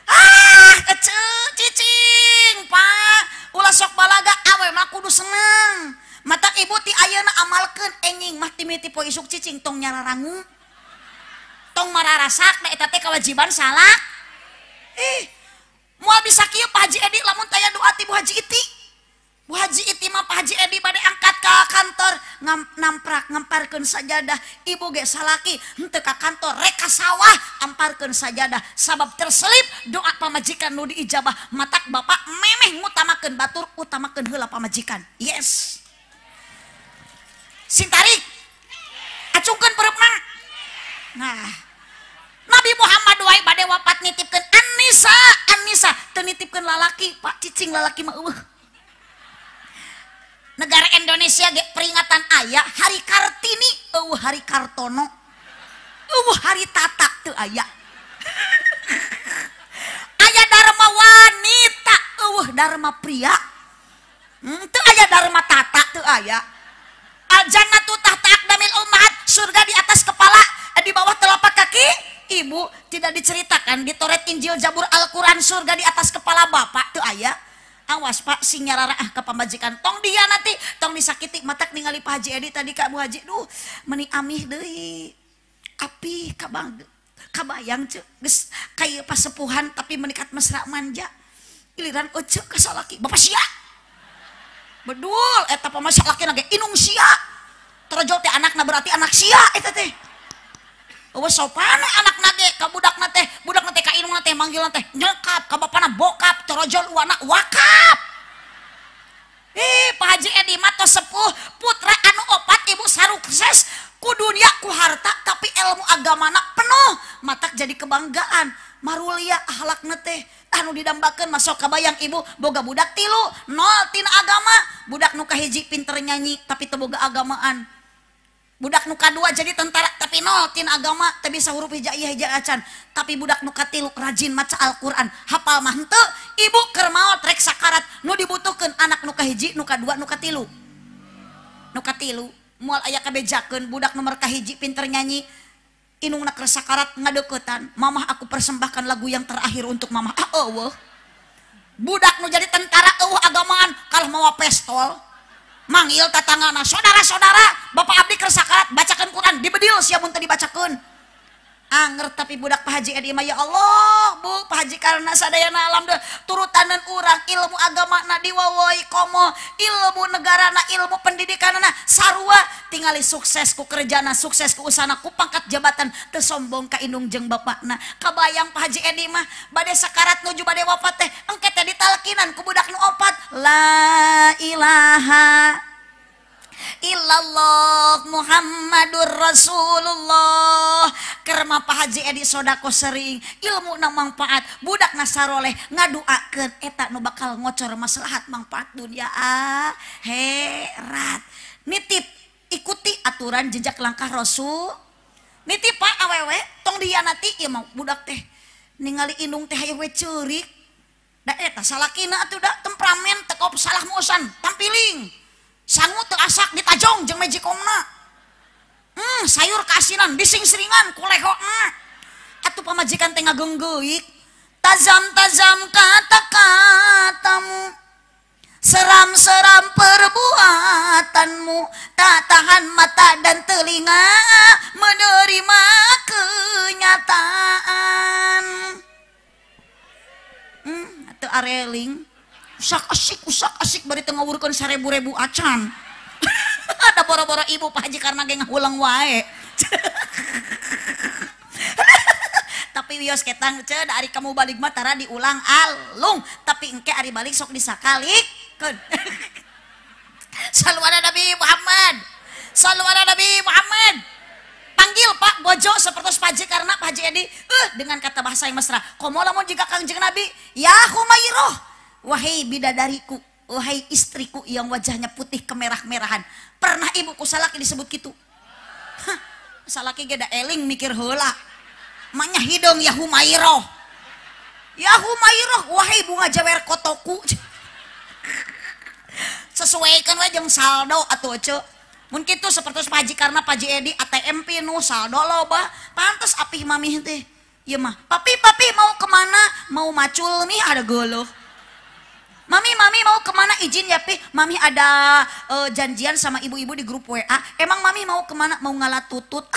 Ah, ece cicing, Pak. Ulah sok balaga awe mah kudu seneng. Mata ibu ti ayeuna amalkeun enjing mah timiti poe isuk cicing tong nyararangu. Tong mararasak da eta teh kewajiban salah. Ih, moal bisa kieu Pak Pak Haji Edi lamun taya doa ti Bu Haji Iti. Bu Haji Iti mah Pak Haji Edi bade angkat ka kantor namprak ngamparkeun sajadah. Ibu ge salaki henteu ka kantor rek ka sawah amparkeun sajadah sabab terselip doa pamajikan nu diijabah matak bapak memeh ngutamakeun batur utamakeun heula pamajikan. Yes. Sing tarik. Acungkeun pereupna. Nah, Nabi Muhammad wae bade wafat nitipkeun An-Nisa, An-Nisa teu nitipkeun lalaki, Pak cicing lalaki mah eueuh. Negara Indonesia ge peringatan aya Hari Kartini, eueuh Hari Kartono. Eueuh Hari Tata teu aya. Aya Dharma wanita, eueuh Dharma pria. Teu aya Dharma Tata teu aya. Al-jannatu tahta aqdamil ummahat, surga di atas kepala, di bawah telapak kaki ibu. Tidak diceritakan di Taurat, Injil, Zabur, Al-Quran surga di atas kepala bapak tuh aya. Awas Pak sing nyararaah ke pamajikan tong dia nanti tong disakiti matak ningali Pak Haji Edi tadi ka Bu Haji duh meni amih deui api kabang kabayang ceu geus kaya pasepuhan tapi menikat mesra manja giliran ece ka salaki bapak sia bedul eta pamasalaki ge inung sia terjol teh anakna berarti anak sia eta teh. Eueuh sopan anakna ge ka budakna teh, budakna teh ka inungna teh manggilna teh nyekap, ka bapana bokap, torojol uana wakap. Pak Haji Edi mah tos sepuh, putra anu opat ibu sarukses ku dunia ku harta tapi ilmu agamana penuh, matak jadi kebanggaan. Marulia akhlakna teh anu didambakeun masuk kabayang ibu boga budak tilu nol tina agama, budak nu kahiji pinter nyanyi tapi teu boga agamaan. Budak nu kadua jadi tentara tapi nol tina agama teu bisa huruf hijaiyah hijaiyah acan, tapi budak nu katilu rajin maca Al-Qur'an hafal mah henteu ibu keur maot rek sakarat nu dibutuhkeun anak nu kahiji nu kadua nu katilu. Nu katilu moal aya kabejakeun budak nomor kahiji pinter nyanyi inungna keur sakarat ngadeuketan mamah aku persembahkan lagu yang terakhir untuk mamah. Ah eueuh budak nu jadi tentara eueuh agamaan kalah mawa pestol manggil tatangana saudara-saudara bapak abdi keur sakarat bacakan Quran dibedil sia mun teu dibacakeun anger. Tapi budak Pak Haji Edi mah ya Allah Bu Pak Haji karena sadayana alhamdulillah turutanan urang ilmu agamana diwawoi komo ilmu negarana ilmu pendidikanana sarua tingali sukses ku kerjana sukses ku usana ku pangkat jabatan teu sombong ka indung jeung bapakna. Kabayang Pak Haji Edi mah bade sakarat nuju bade wafat teh engke teh ditalkinan ku budak nu opat la ilaha illallah Muhammadur Rasulullah. Kerma Pak Haji Edi sodako sering ilmu na manfaat budak nasaroleh ngaduakeun eta nu bakal ngocor maslahat manfaat dunia akhirat. Nitip ikuti aturan jejak langkah Rasul. Nitip Pak awewe tong dianati ieu mah budak teh ningali indung teh hayoh we ceurik da eta salakina atuh da temperamen teu kop salah musan tampiling sangu teu asak ditajong jeung magicomna. Sayur keasinan dising-seringan ku lehokna. Atuh pamajikan teh ngageunggeuk tajam-tajam kata-katamu seram-seram perbuatanmu tak tahan mata dan telinga menerima kenyataan. Atuh areling usak asik bari teu ngawurkeun 1000-ribu acan. Ada boro-boro ibu Pak Haji karena ge ngahulang wae. Tapi wios ketang ce da ari kamu balik mah tara diulang alung tapi engke ari balik sok disakalikeun. Sallu ala Nabi Muhammad. Sallu ala Nabi Muhammad. Panggil Pak Bojo seperti Pak Haji karena Pak Haji Edi dengan kata bahasa yang mesra. Komo lamun jika Kangjeng Nabi, ya Humairah, wahai bidadariku, wahai istriku yang wajahnya putih kemerah-merahan. Pernah ibuku salaki disebut gitu. Hah, salaki ge da eling mikir heula. Manya hidung ya Humairah. Ya Humairah, wahai bunga jawer kotoku. Sesuaikan we jeung saldo atuh ce. Mun kitu sapertos Pak Haji karena Pak Haji Edi ATM pinuh saldo loba, pantes apih mamih teh. Ieu mah, papi papi mau kemana? Mau macul nih ada geuleuh. Mami, mami mau kemana? Izin ya pi, mami ada janjian sama ibu-ibu di grup WA. Emang mami mau kemana? Mau ngalah tutut.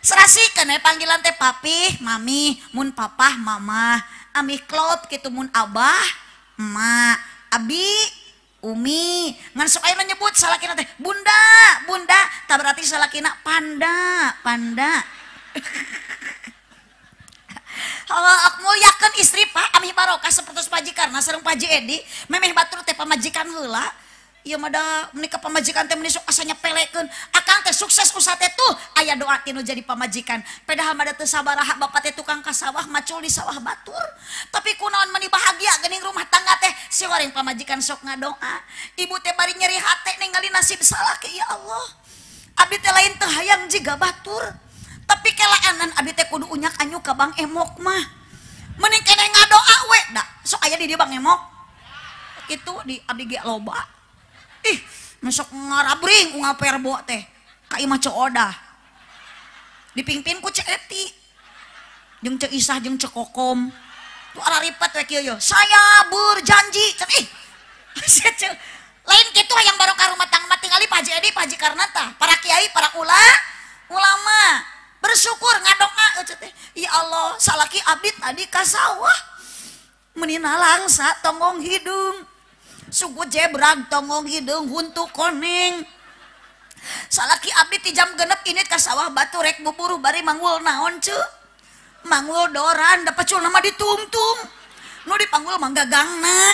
Serasikeun we panggilan teh papih, mami, mun papah, mamah, ami klop kitu mun abah, emak, abi, umi. Ngan sok aya nyebut salakina teh bunda, bunda, tak berarti salakina panda, panda. Muliakeun istri Pak, amih barokah sapertos Pak Haji Karna sareng Pak Haji Edi, memeh batur teh pamajikan heula. Ieu mah da meuni ka pamajikan teh meuni sok asa nyepelekeun. Akang teh sukses usaha teh tuh aya doa tinu jadi pamajikan. Padahal mah da teu sabaraha bapak teh tukang ka sawah macul di sawah batur. Tapi kunaon meuni bahagia geuning rumah tangga teh si goreng pamajikan sok ngadoa. Ibu teh bari nyeri hate ningali nasib salaki ya Allah. Abdi teh lain teu hayang jiga batur. Tapi kelaanan abdi teh kudu unyak anyu ka Bang Emok mah. Mending keneh ngadoa we da sok aya di dieu Bang Emok. Kitu di abdi ge loba. Ih, masuk ngarabring unga perbo teh. Ka imah Ceu Odah. Dipingpin ku Ceu Eti. Jeung Ceu Isah jeung Ceu Kokom. Tuh araripet we kieu ye. Saya berjanji. Ih. Lain kitu hayang barokah rumah tangga mah tingali Pak Haji Edi, Pak Haji Karnata, para kiai, para ulama. Bersyukur ngadoa teh. Ya Allah, salaki abdi tadi ka sawah. Meuni nalangsa tonggong hidung. Suku jebrag tonggong hidung huntu koneng. Salaki abdi ti jam 6 init ka sawah batu rek buburu bari manggul naon ceu? Manggul doran da pacul mah ditungtung. Nu dipanggul mah gagangna.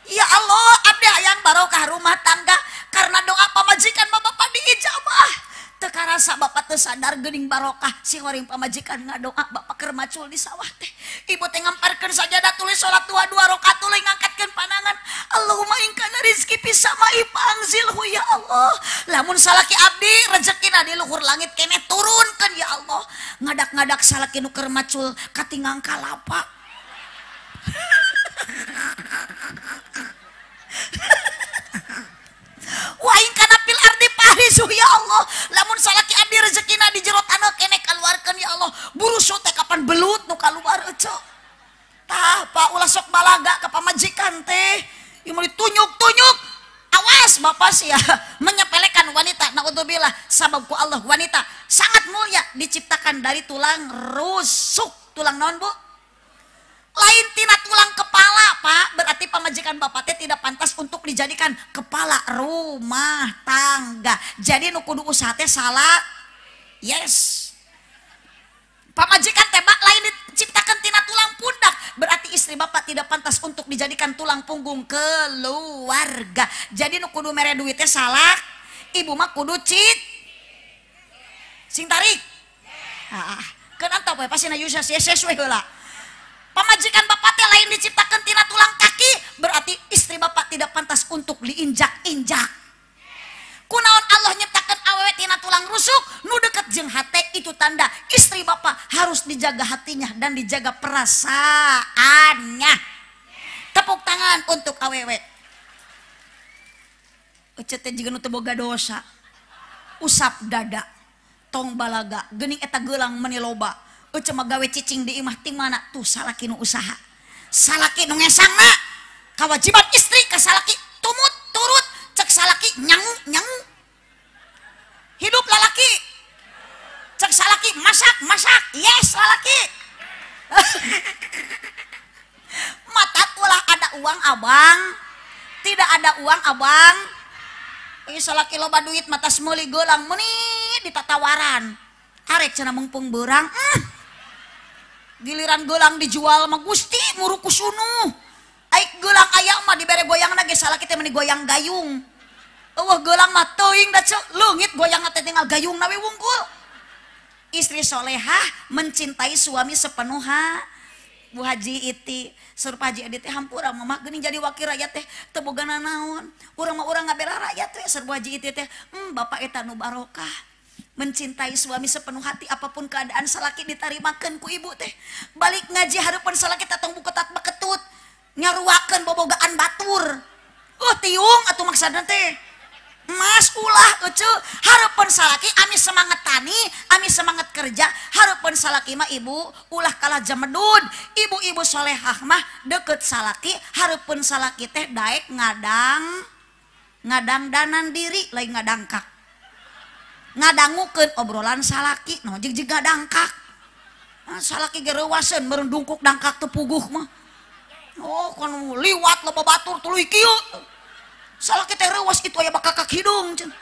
Ya Allah, abdi hayang barokah rumah tangga karena doa pamajikan mah bapak diijabah. Teu karasa bapak teu sadar geuning barokah si horing pamajikan ngadoa bapak keur macul di sawah teh. Ibu teh ngamparkeun sajadah tulis salat dua rakaat tuluy ngangkatkeun pandangan. Allahumma in kana rizki fis sama'i fa'anzilhu ya Allah. Lamun salaki abdi rezekina di luhur langit keneh turunkeun ya Allah. Ngadak-ngadak salaki nu keur macul katingang kalapa. Wa in kana fil ardi fahrisu ya Allah. Lamun salaki abdi rezekina di jero taneuh keneh kaluarkeun ya Allah. Burusu teh kapan belut nu kaluar ece. Tah Pak ulah sok balaga ka pamajikan teh. Ieu mah ditunyuk-tunyuk. Awas bapak sia menyepelekan wanita. Naudzubillah, sabab ku Allah wanita sangat mulia diciptakan dari tulang rusuk. Tulang naon Bu? Lain tina tulang kepala Pak, berarti pamajikan bapak teh tidak pantas untuk dijadikan kepala rumah tangga. Jadi nu kudu usaha teh salah. Yes. Pamajikan teh lain diciptakan tina tulang pundak, berarti istri bapak tidak pantas untuk dijadikan tulang punggung keluarga. Jadi nu kudu mere duit teh salah, ibu mah kudu cit. Sing tarik. Ah, keun antap we pasti na yusas yeses we heula. Pamajikan bapak teh lain diciptakan tina tulang kaki, berarti istri bapak tidak pantas untuk diinjak-injak. Kunaon Allah nyiptakan awewe tina tulang rusuk, nu deket jeung hate, itu tanda istri bapak harus dijaga hatinya dan dijaga perasaannya. Tepuk tangan untuk awewe. Ece teh jiga nu teu boga dosa. Usap dada, tong balaga, geuning eta geulang meuni loba. Ece mah gawe cicing di imah ti mana tuh salaki nu usaha. Salaki nu ngesangna. Kewajiban istri ka salaki tumut turut, cek salaki nyangu nyangu. Hidup lalaki. Cek salaki masak masak, yes lalaki. Mata ulah ada uang abang, tidak ada uang abang. Ih salaki loba duit mata meuli geulang meuni ditatawaran. Arek cenah mengpung beurang. Giliran gelang dijual mah Gusti muru kusunuh. Aik gelang aya mah dibere goyangna ge salaki teh meuni goyang gayung. Eueuh gelang mah teuing da ceu leungit goyangna teh tinggal gayungna we wungkul. Istri solehah mencintai suami sepenuh hati. Bu Haji Iti, sur Pak Haji Edi teh hampura mah geuning jadi wakil rakyat teh teu boga nanaon. Urang mah urang ngabela rakyat teh sur Bu Haji Iti teh, bapak eta nu barokah. Mencintai suami sepenuh hati apapun keadaan salaki ditarimakeun ku ibu teh. Balik ngaji hareupeun salaki tong buketat beketut. Nyaruakeun bobogaan batur. Tiung atuh maksudna teh. Mas ulah ece hareupeun salaki ami semangat tani, ami semangat kerja, hareupeun salaki mah ibu ulah kalah jamedud. Ibu-ibu solehah mah deket salaki, hareupeun salaki teh daek ngadang danan diri lain ngadangkak. Ngadangukeun obrolan salaki, no jig jiga dangkak. Salaki ge reuwaseun meureun dungkuk dangkak teu puguh mah. Oh, kono liwat loba batur tuluy kieu. Salaki teh reuwas kitu aya bakakak hidung cenah.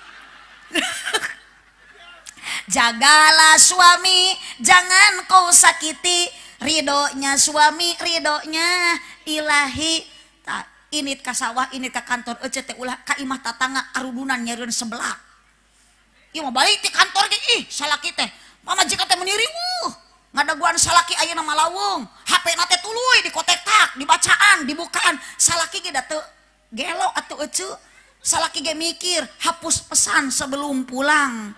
Jagalah suami, jangan kau sakiti. Ridhonya suami, ridhonya ilahi. Ta, init ka sawah, init ka kantor, ece teh ulah ka imah tatangga arudunan nyerieun sebelah. Ieu mah balik ti kantor ge ih salaki teh. Pamajikan teh meuni riweuh. Ngadaguan salaki ayeuna malawung. HP na teh tuluy dikotektak, dibacaan, dibukaan. Salaki ge da teu gelo atuh ece. Salaki ge mikir, hapus pesan sebelum pulang.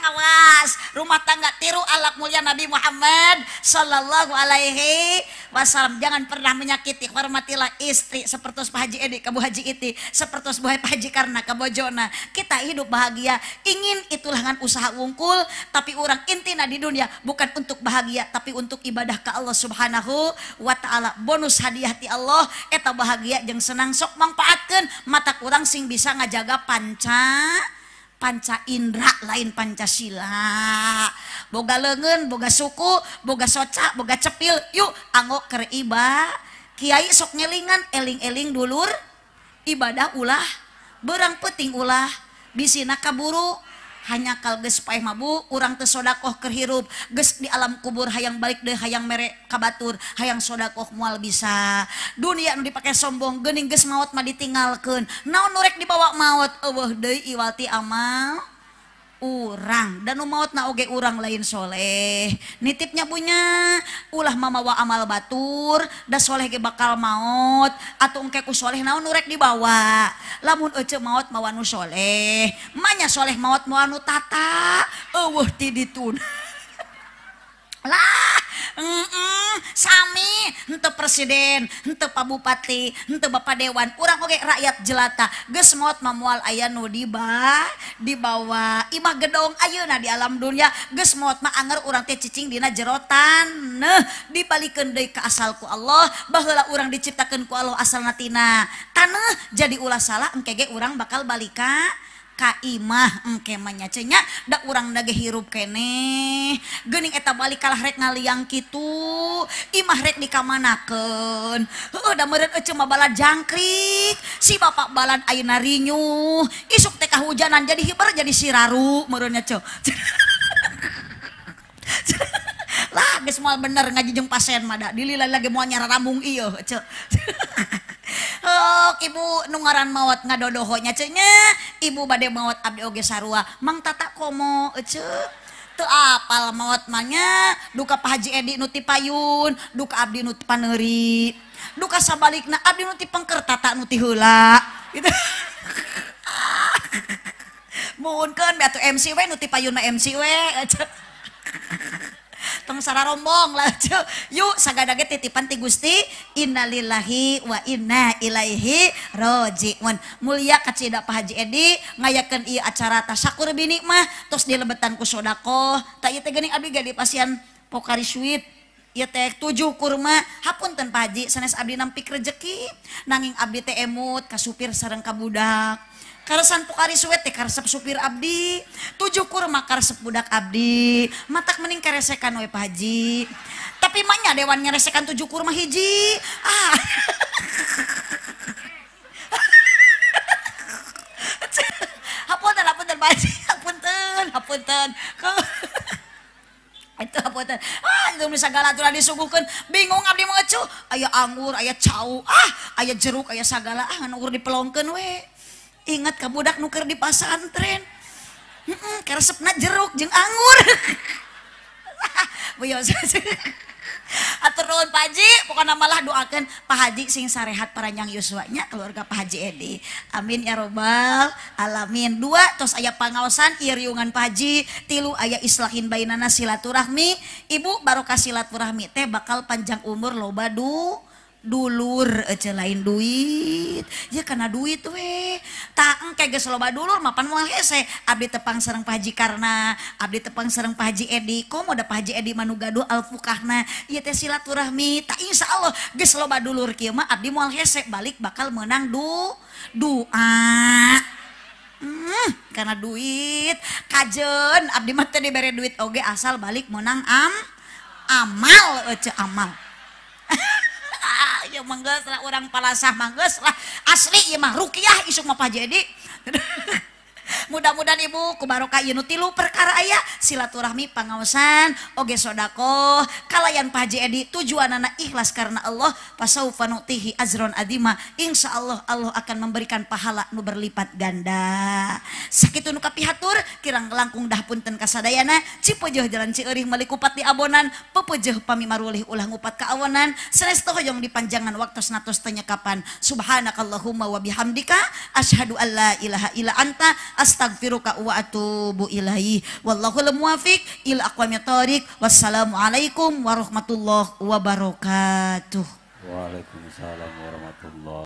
Awas rumah tangga tiru alak mulia Nabi Muhammad sallallahu alaihi wasallam. Jangan pernah menyakiti, hormatilah istri seperti Pak Haji Edi ka Bu Haji Iti, seperti Bu Haji Karna ka bojona. Kita hidup bahagia, ingin itulah ngan usaha wungkul, tapi orang intina di dunia bukan untuk bahagia tapi untuk ibadah ke Allah Subhanahu wa taala. Bonus hadiah ti Allah eta bahagia jeung senang sok mangpaatkeun mata kurang sing bisa ngajaga panca indra lain Pancasila. Boga leungeun, boga suku, boga soca, boga cepil, yuk anggo keur iba. Kiai sok ngelingan eling-eling dulur, ibadah ulah, berang penting ulah, bisina kaburu. Hanya kal geus paeh mabu, urang teu sodakoh keur hirup, geus di alam kubur hayang balik deui hayang mere ka batur, hayang sodakoh moal bisa. Dunia nu dipake sombong geuning geus maot mah ditinggalkeun. Naon nu rek dibawa maot eueuh deui iwal ti amal urang. Dan nu maotna oge urang lain soleh. Nitipnya punya ulah mamawa amal batur, da soleh ge bakal maot, atuh engke ku soleh naon nu rek dibawa. Lamun ece maot mawa nu soleh, manya soleh maot mawa nu tata, eueuh ti dituna. Lah, sami henteu presiden, henteu pak bupati, henteu bapak dewan, urang oge rakyat jelata. Geus maot mah moal aya nu dibawa. Imah gedong ayeuna di alam dunia, geus maot mah anger urang teh cicing dina jero taneuh, dibalikeun deui ka asal ku Allah. Baheula urang diciptakeun ku Allah asalna tina taneuh, jadi ulah salah engke ge urang bakal balika ka imah engke mah nya cenah da urang dage hirup keneh geuning eta balik kalah rek ngaliang kitu imah rek dikamanakeun heueuh da meureun ece mah balad jangkrik si bapak balad ayeuna rinyuh isuk teh kahujanan jadi hiber jadi siraru meureun nya ceu. Lah geus moal bener ngaji jeung pasien mah da dilila lagi moal nyararamung ieu ceu. Oh, ibu nu ngaran maot ngadodoho nya ceu nya ibu bade maot abdi oge sarua Mang Tata komo ece teu apal maot mah nya duka Pak Haji Edi nu ti payun duka abdi nu ti paneuri duka sabalikna abdi nu ti pengker Tata nu ti heula gitu. Muhunkeun be atuh MC we nu ti payun mah MC we ece. Tong sararombong lah ceu. Yuk sagadage titipan ti Gusti innalillahi wa inna ilaihi rajiun. Mulia kacida Pak Haji Edi ngayakeun ieu acara tasyakur binikmah tos dilebetan ku sodakoh. Ta ieu teh geuning abdi ge di pasian Pokari Sweet. Ieu teh 7 kurma. Hapunten Pak Haji sanes abdi nampik rejeki nanging abdi teh emut ka supir sareng ka budak. Karesan Pokari Sweet teh karesep supir abdi, 7 kurma karesep budak abdi, matak mending karesekan we Pak Haji. Tapi mah nya dewan nyaresekan 7 kurma hiji. Ah. Hapunten hapunten Pak Haji, hapunten, hapunten. Itu hapunten. Ah, itu sagala aturan disuguhkeun, bingung abdi mah eceuk. Aya anggur, aya cau, ah, aya jeruk, aya sagala, ah ngan ukur dipelongkeun we. Ingat ka budak nu keur di pasantren. Karesepna jeruk jeung anggur. Buyos. Atur nuhun Pak Haji, pokona malah doakeun Pak Haji sing sarehat paranjang yuswanya keluarga Pak Haji Edi. Amin ya robbal alamin. 2 tos aya pangaosan ieu riungan Pak Haji, 3 aya islahin bainana silaturahmi. Ibu barokah silaturahmi teh bakal panjang umur loba Dulur ece lain duit. Ya karena duit we. Tak engke geus loba dulur mapan moal hese. Abdi tepang sareng Pak Haji Karna, abdi tepang sareng Pak Haji Edi. Komo da Pak Haji Edi mah nu gaduh alfukahna. Ieu teh silaturahmi. Tak insyaallah geus loba dulur kieu mah abdi moal hese balik bakal meunang doa. Karena duit kajen abdi mah teh dibere duit oge asal balik menang amal ece amal. Ya manggeus lah urang palasah manggeus lah asli ieu mah ruqyah isuk mah Pak Haji Edi. Mudah-mudahan ibu ku barokah ieu nu tilu perkara aya silaturahmi pangaosan oge sedekah kalayan Pak Haji Edi tujuanana ikhlas karena Allah fasaufa nutihi ajron adima insyaallah Allah akan memberikan pahala nu berlipat ganda. Sakitu nu kapihatur kirang langkung dah punten kasadayana cipeujeuh jalan Cieurih meuli kupat di abonan pepeujeuh pami marulih ulah ngupat ka awonan sanes hoyong dipanjangan waktosna tos teu nyekapan. Subhanakallahumma wa bihamdika asyhadu an la ilaha illa anta astagfiruka wa atubu ilaihi wallahul muwafiq ila aqwamit thoriq. Wassalamualaikum warahmatullahi wabarakatuh. Waalaikumsalam warahmatullahi.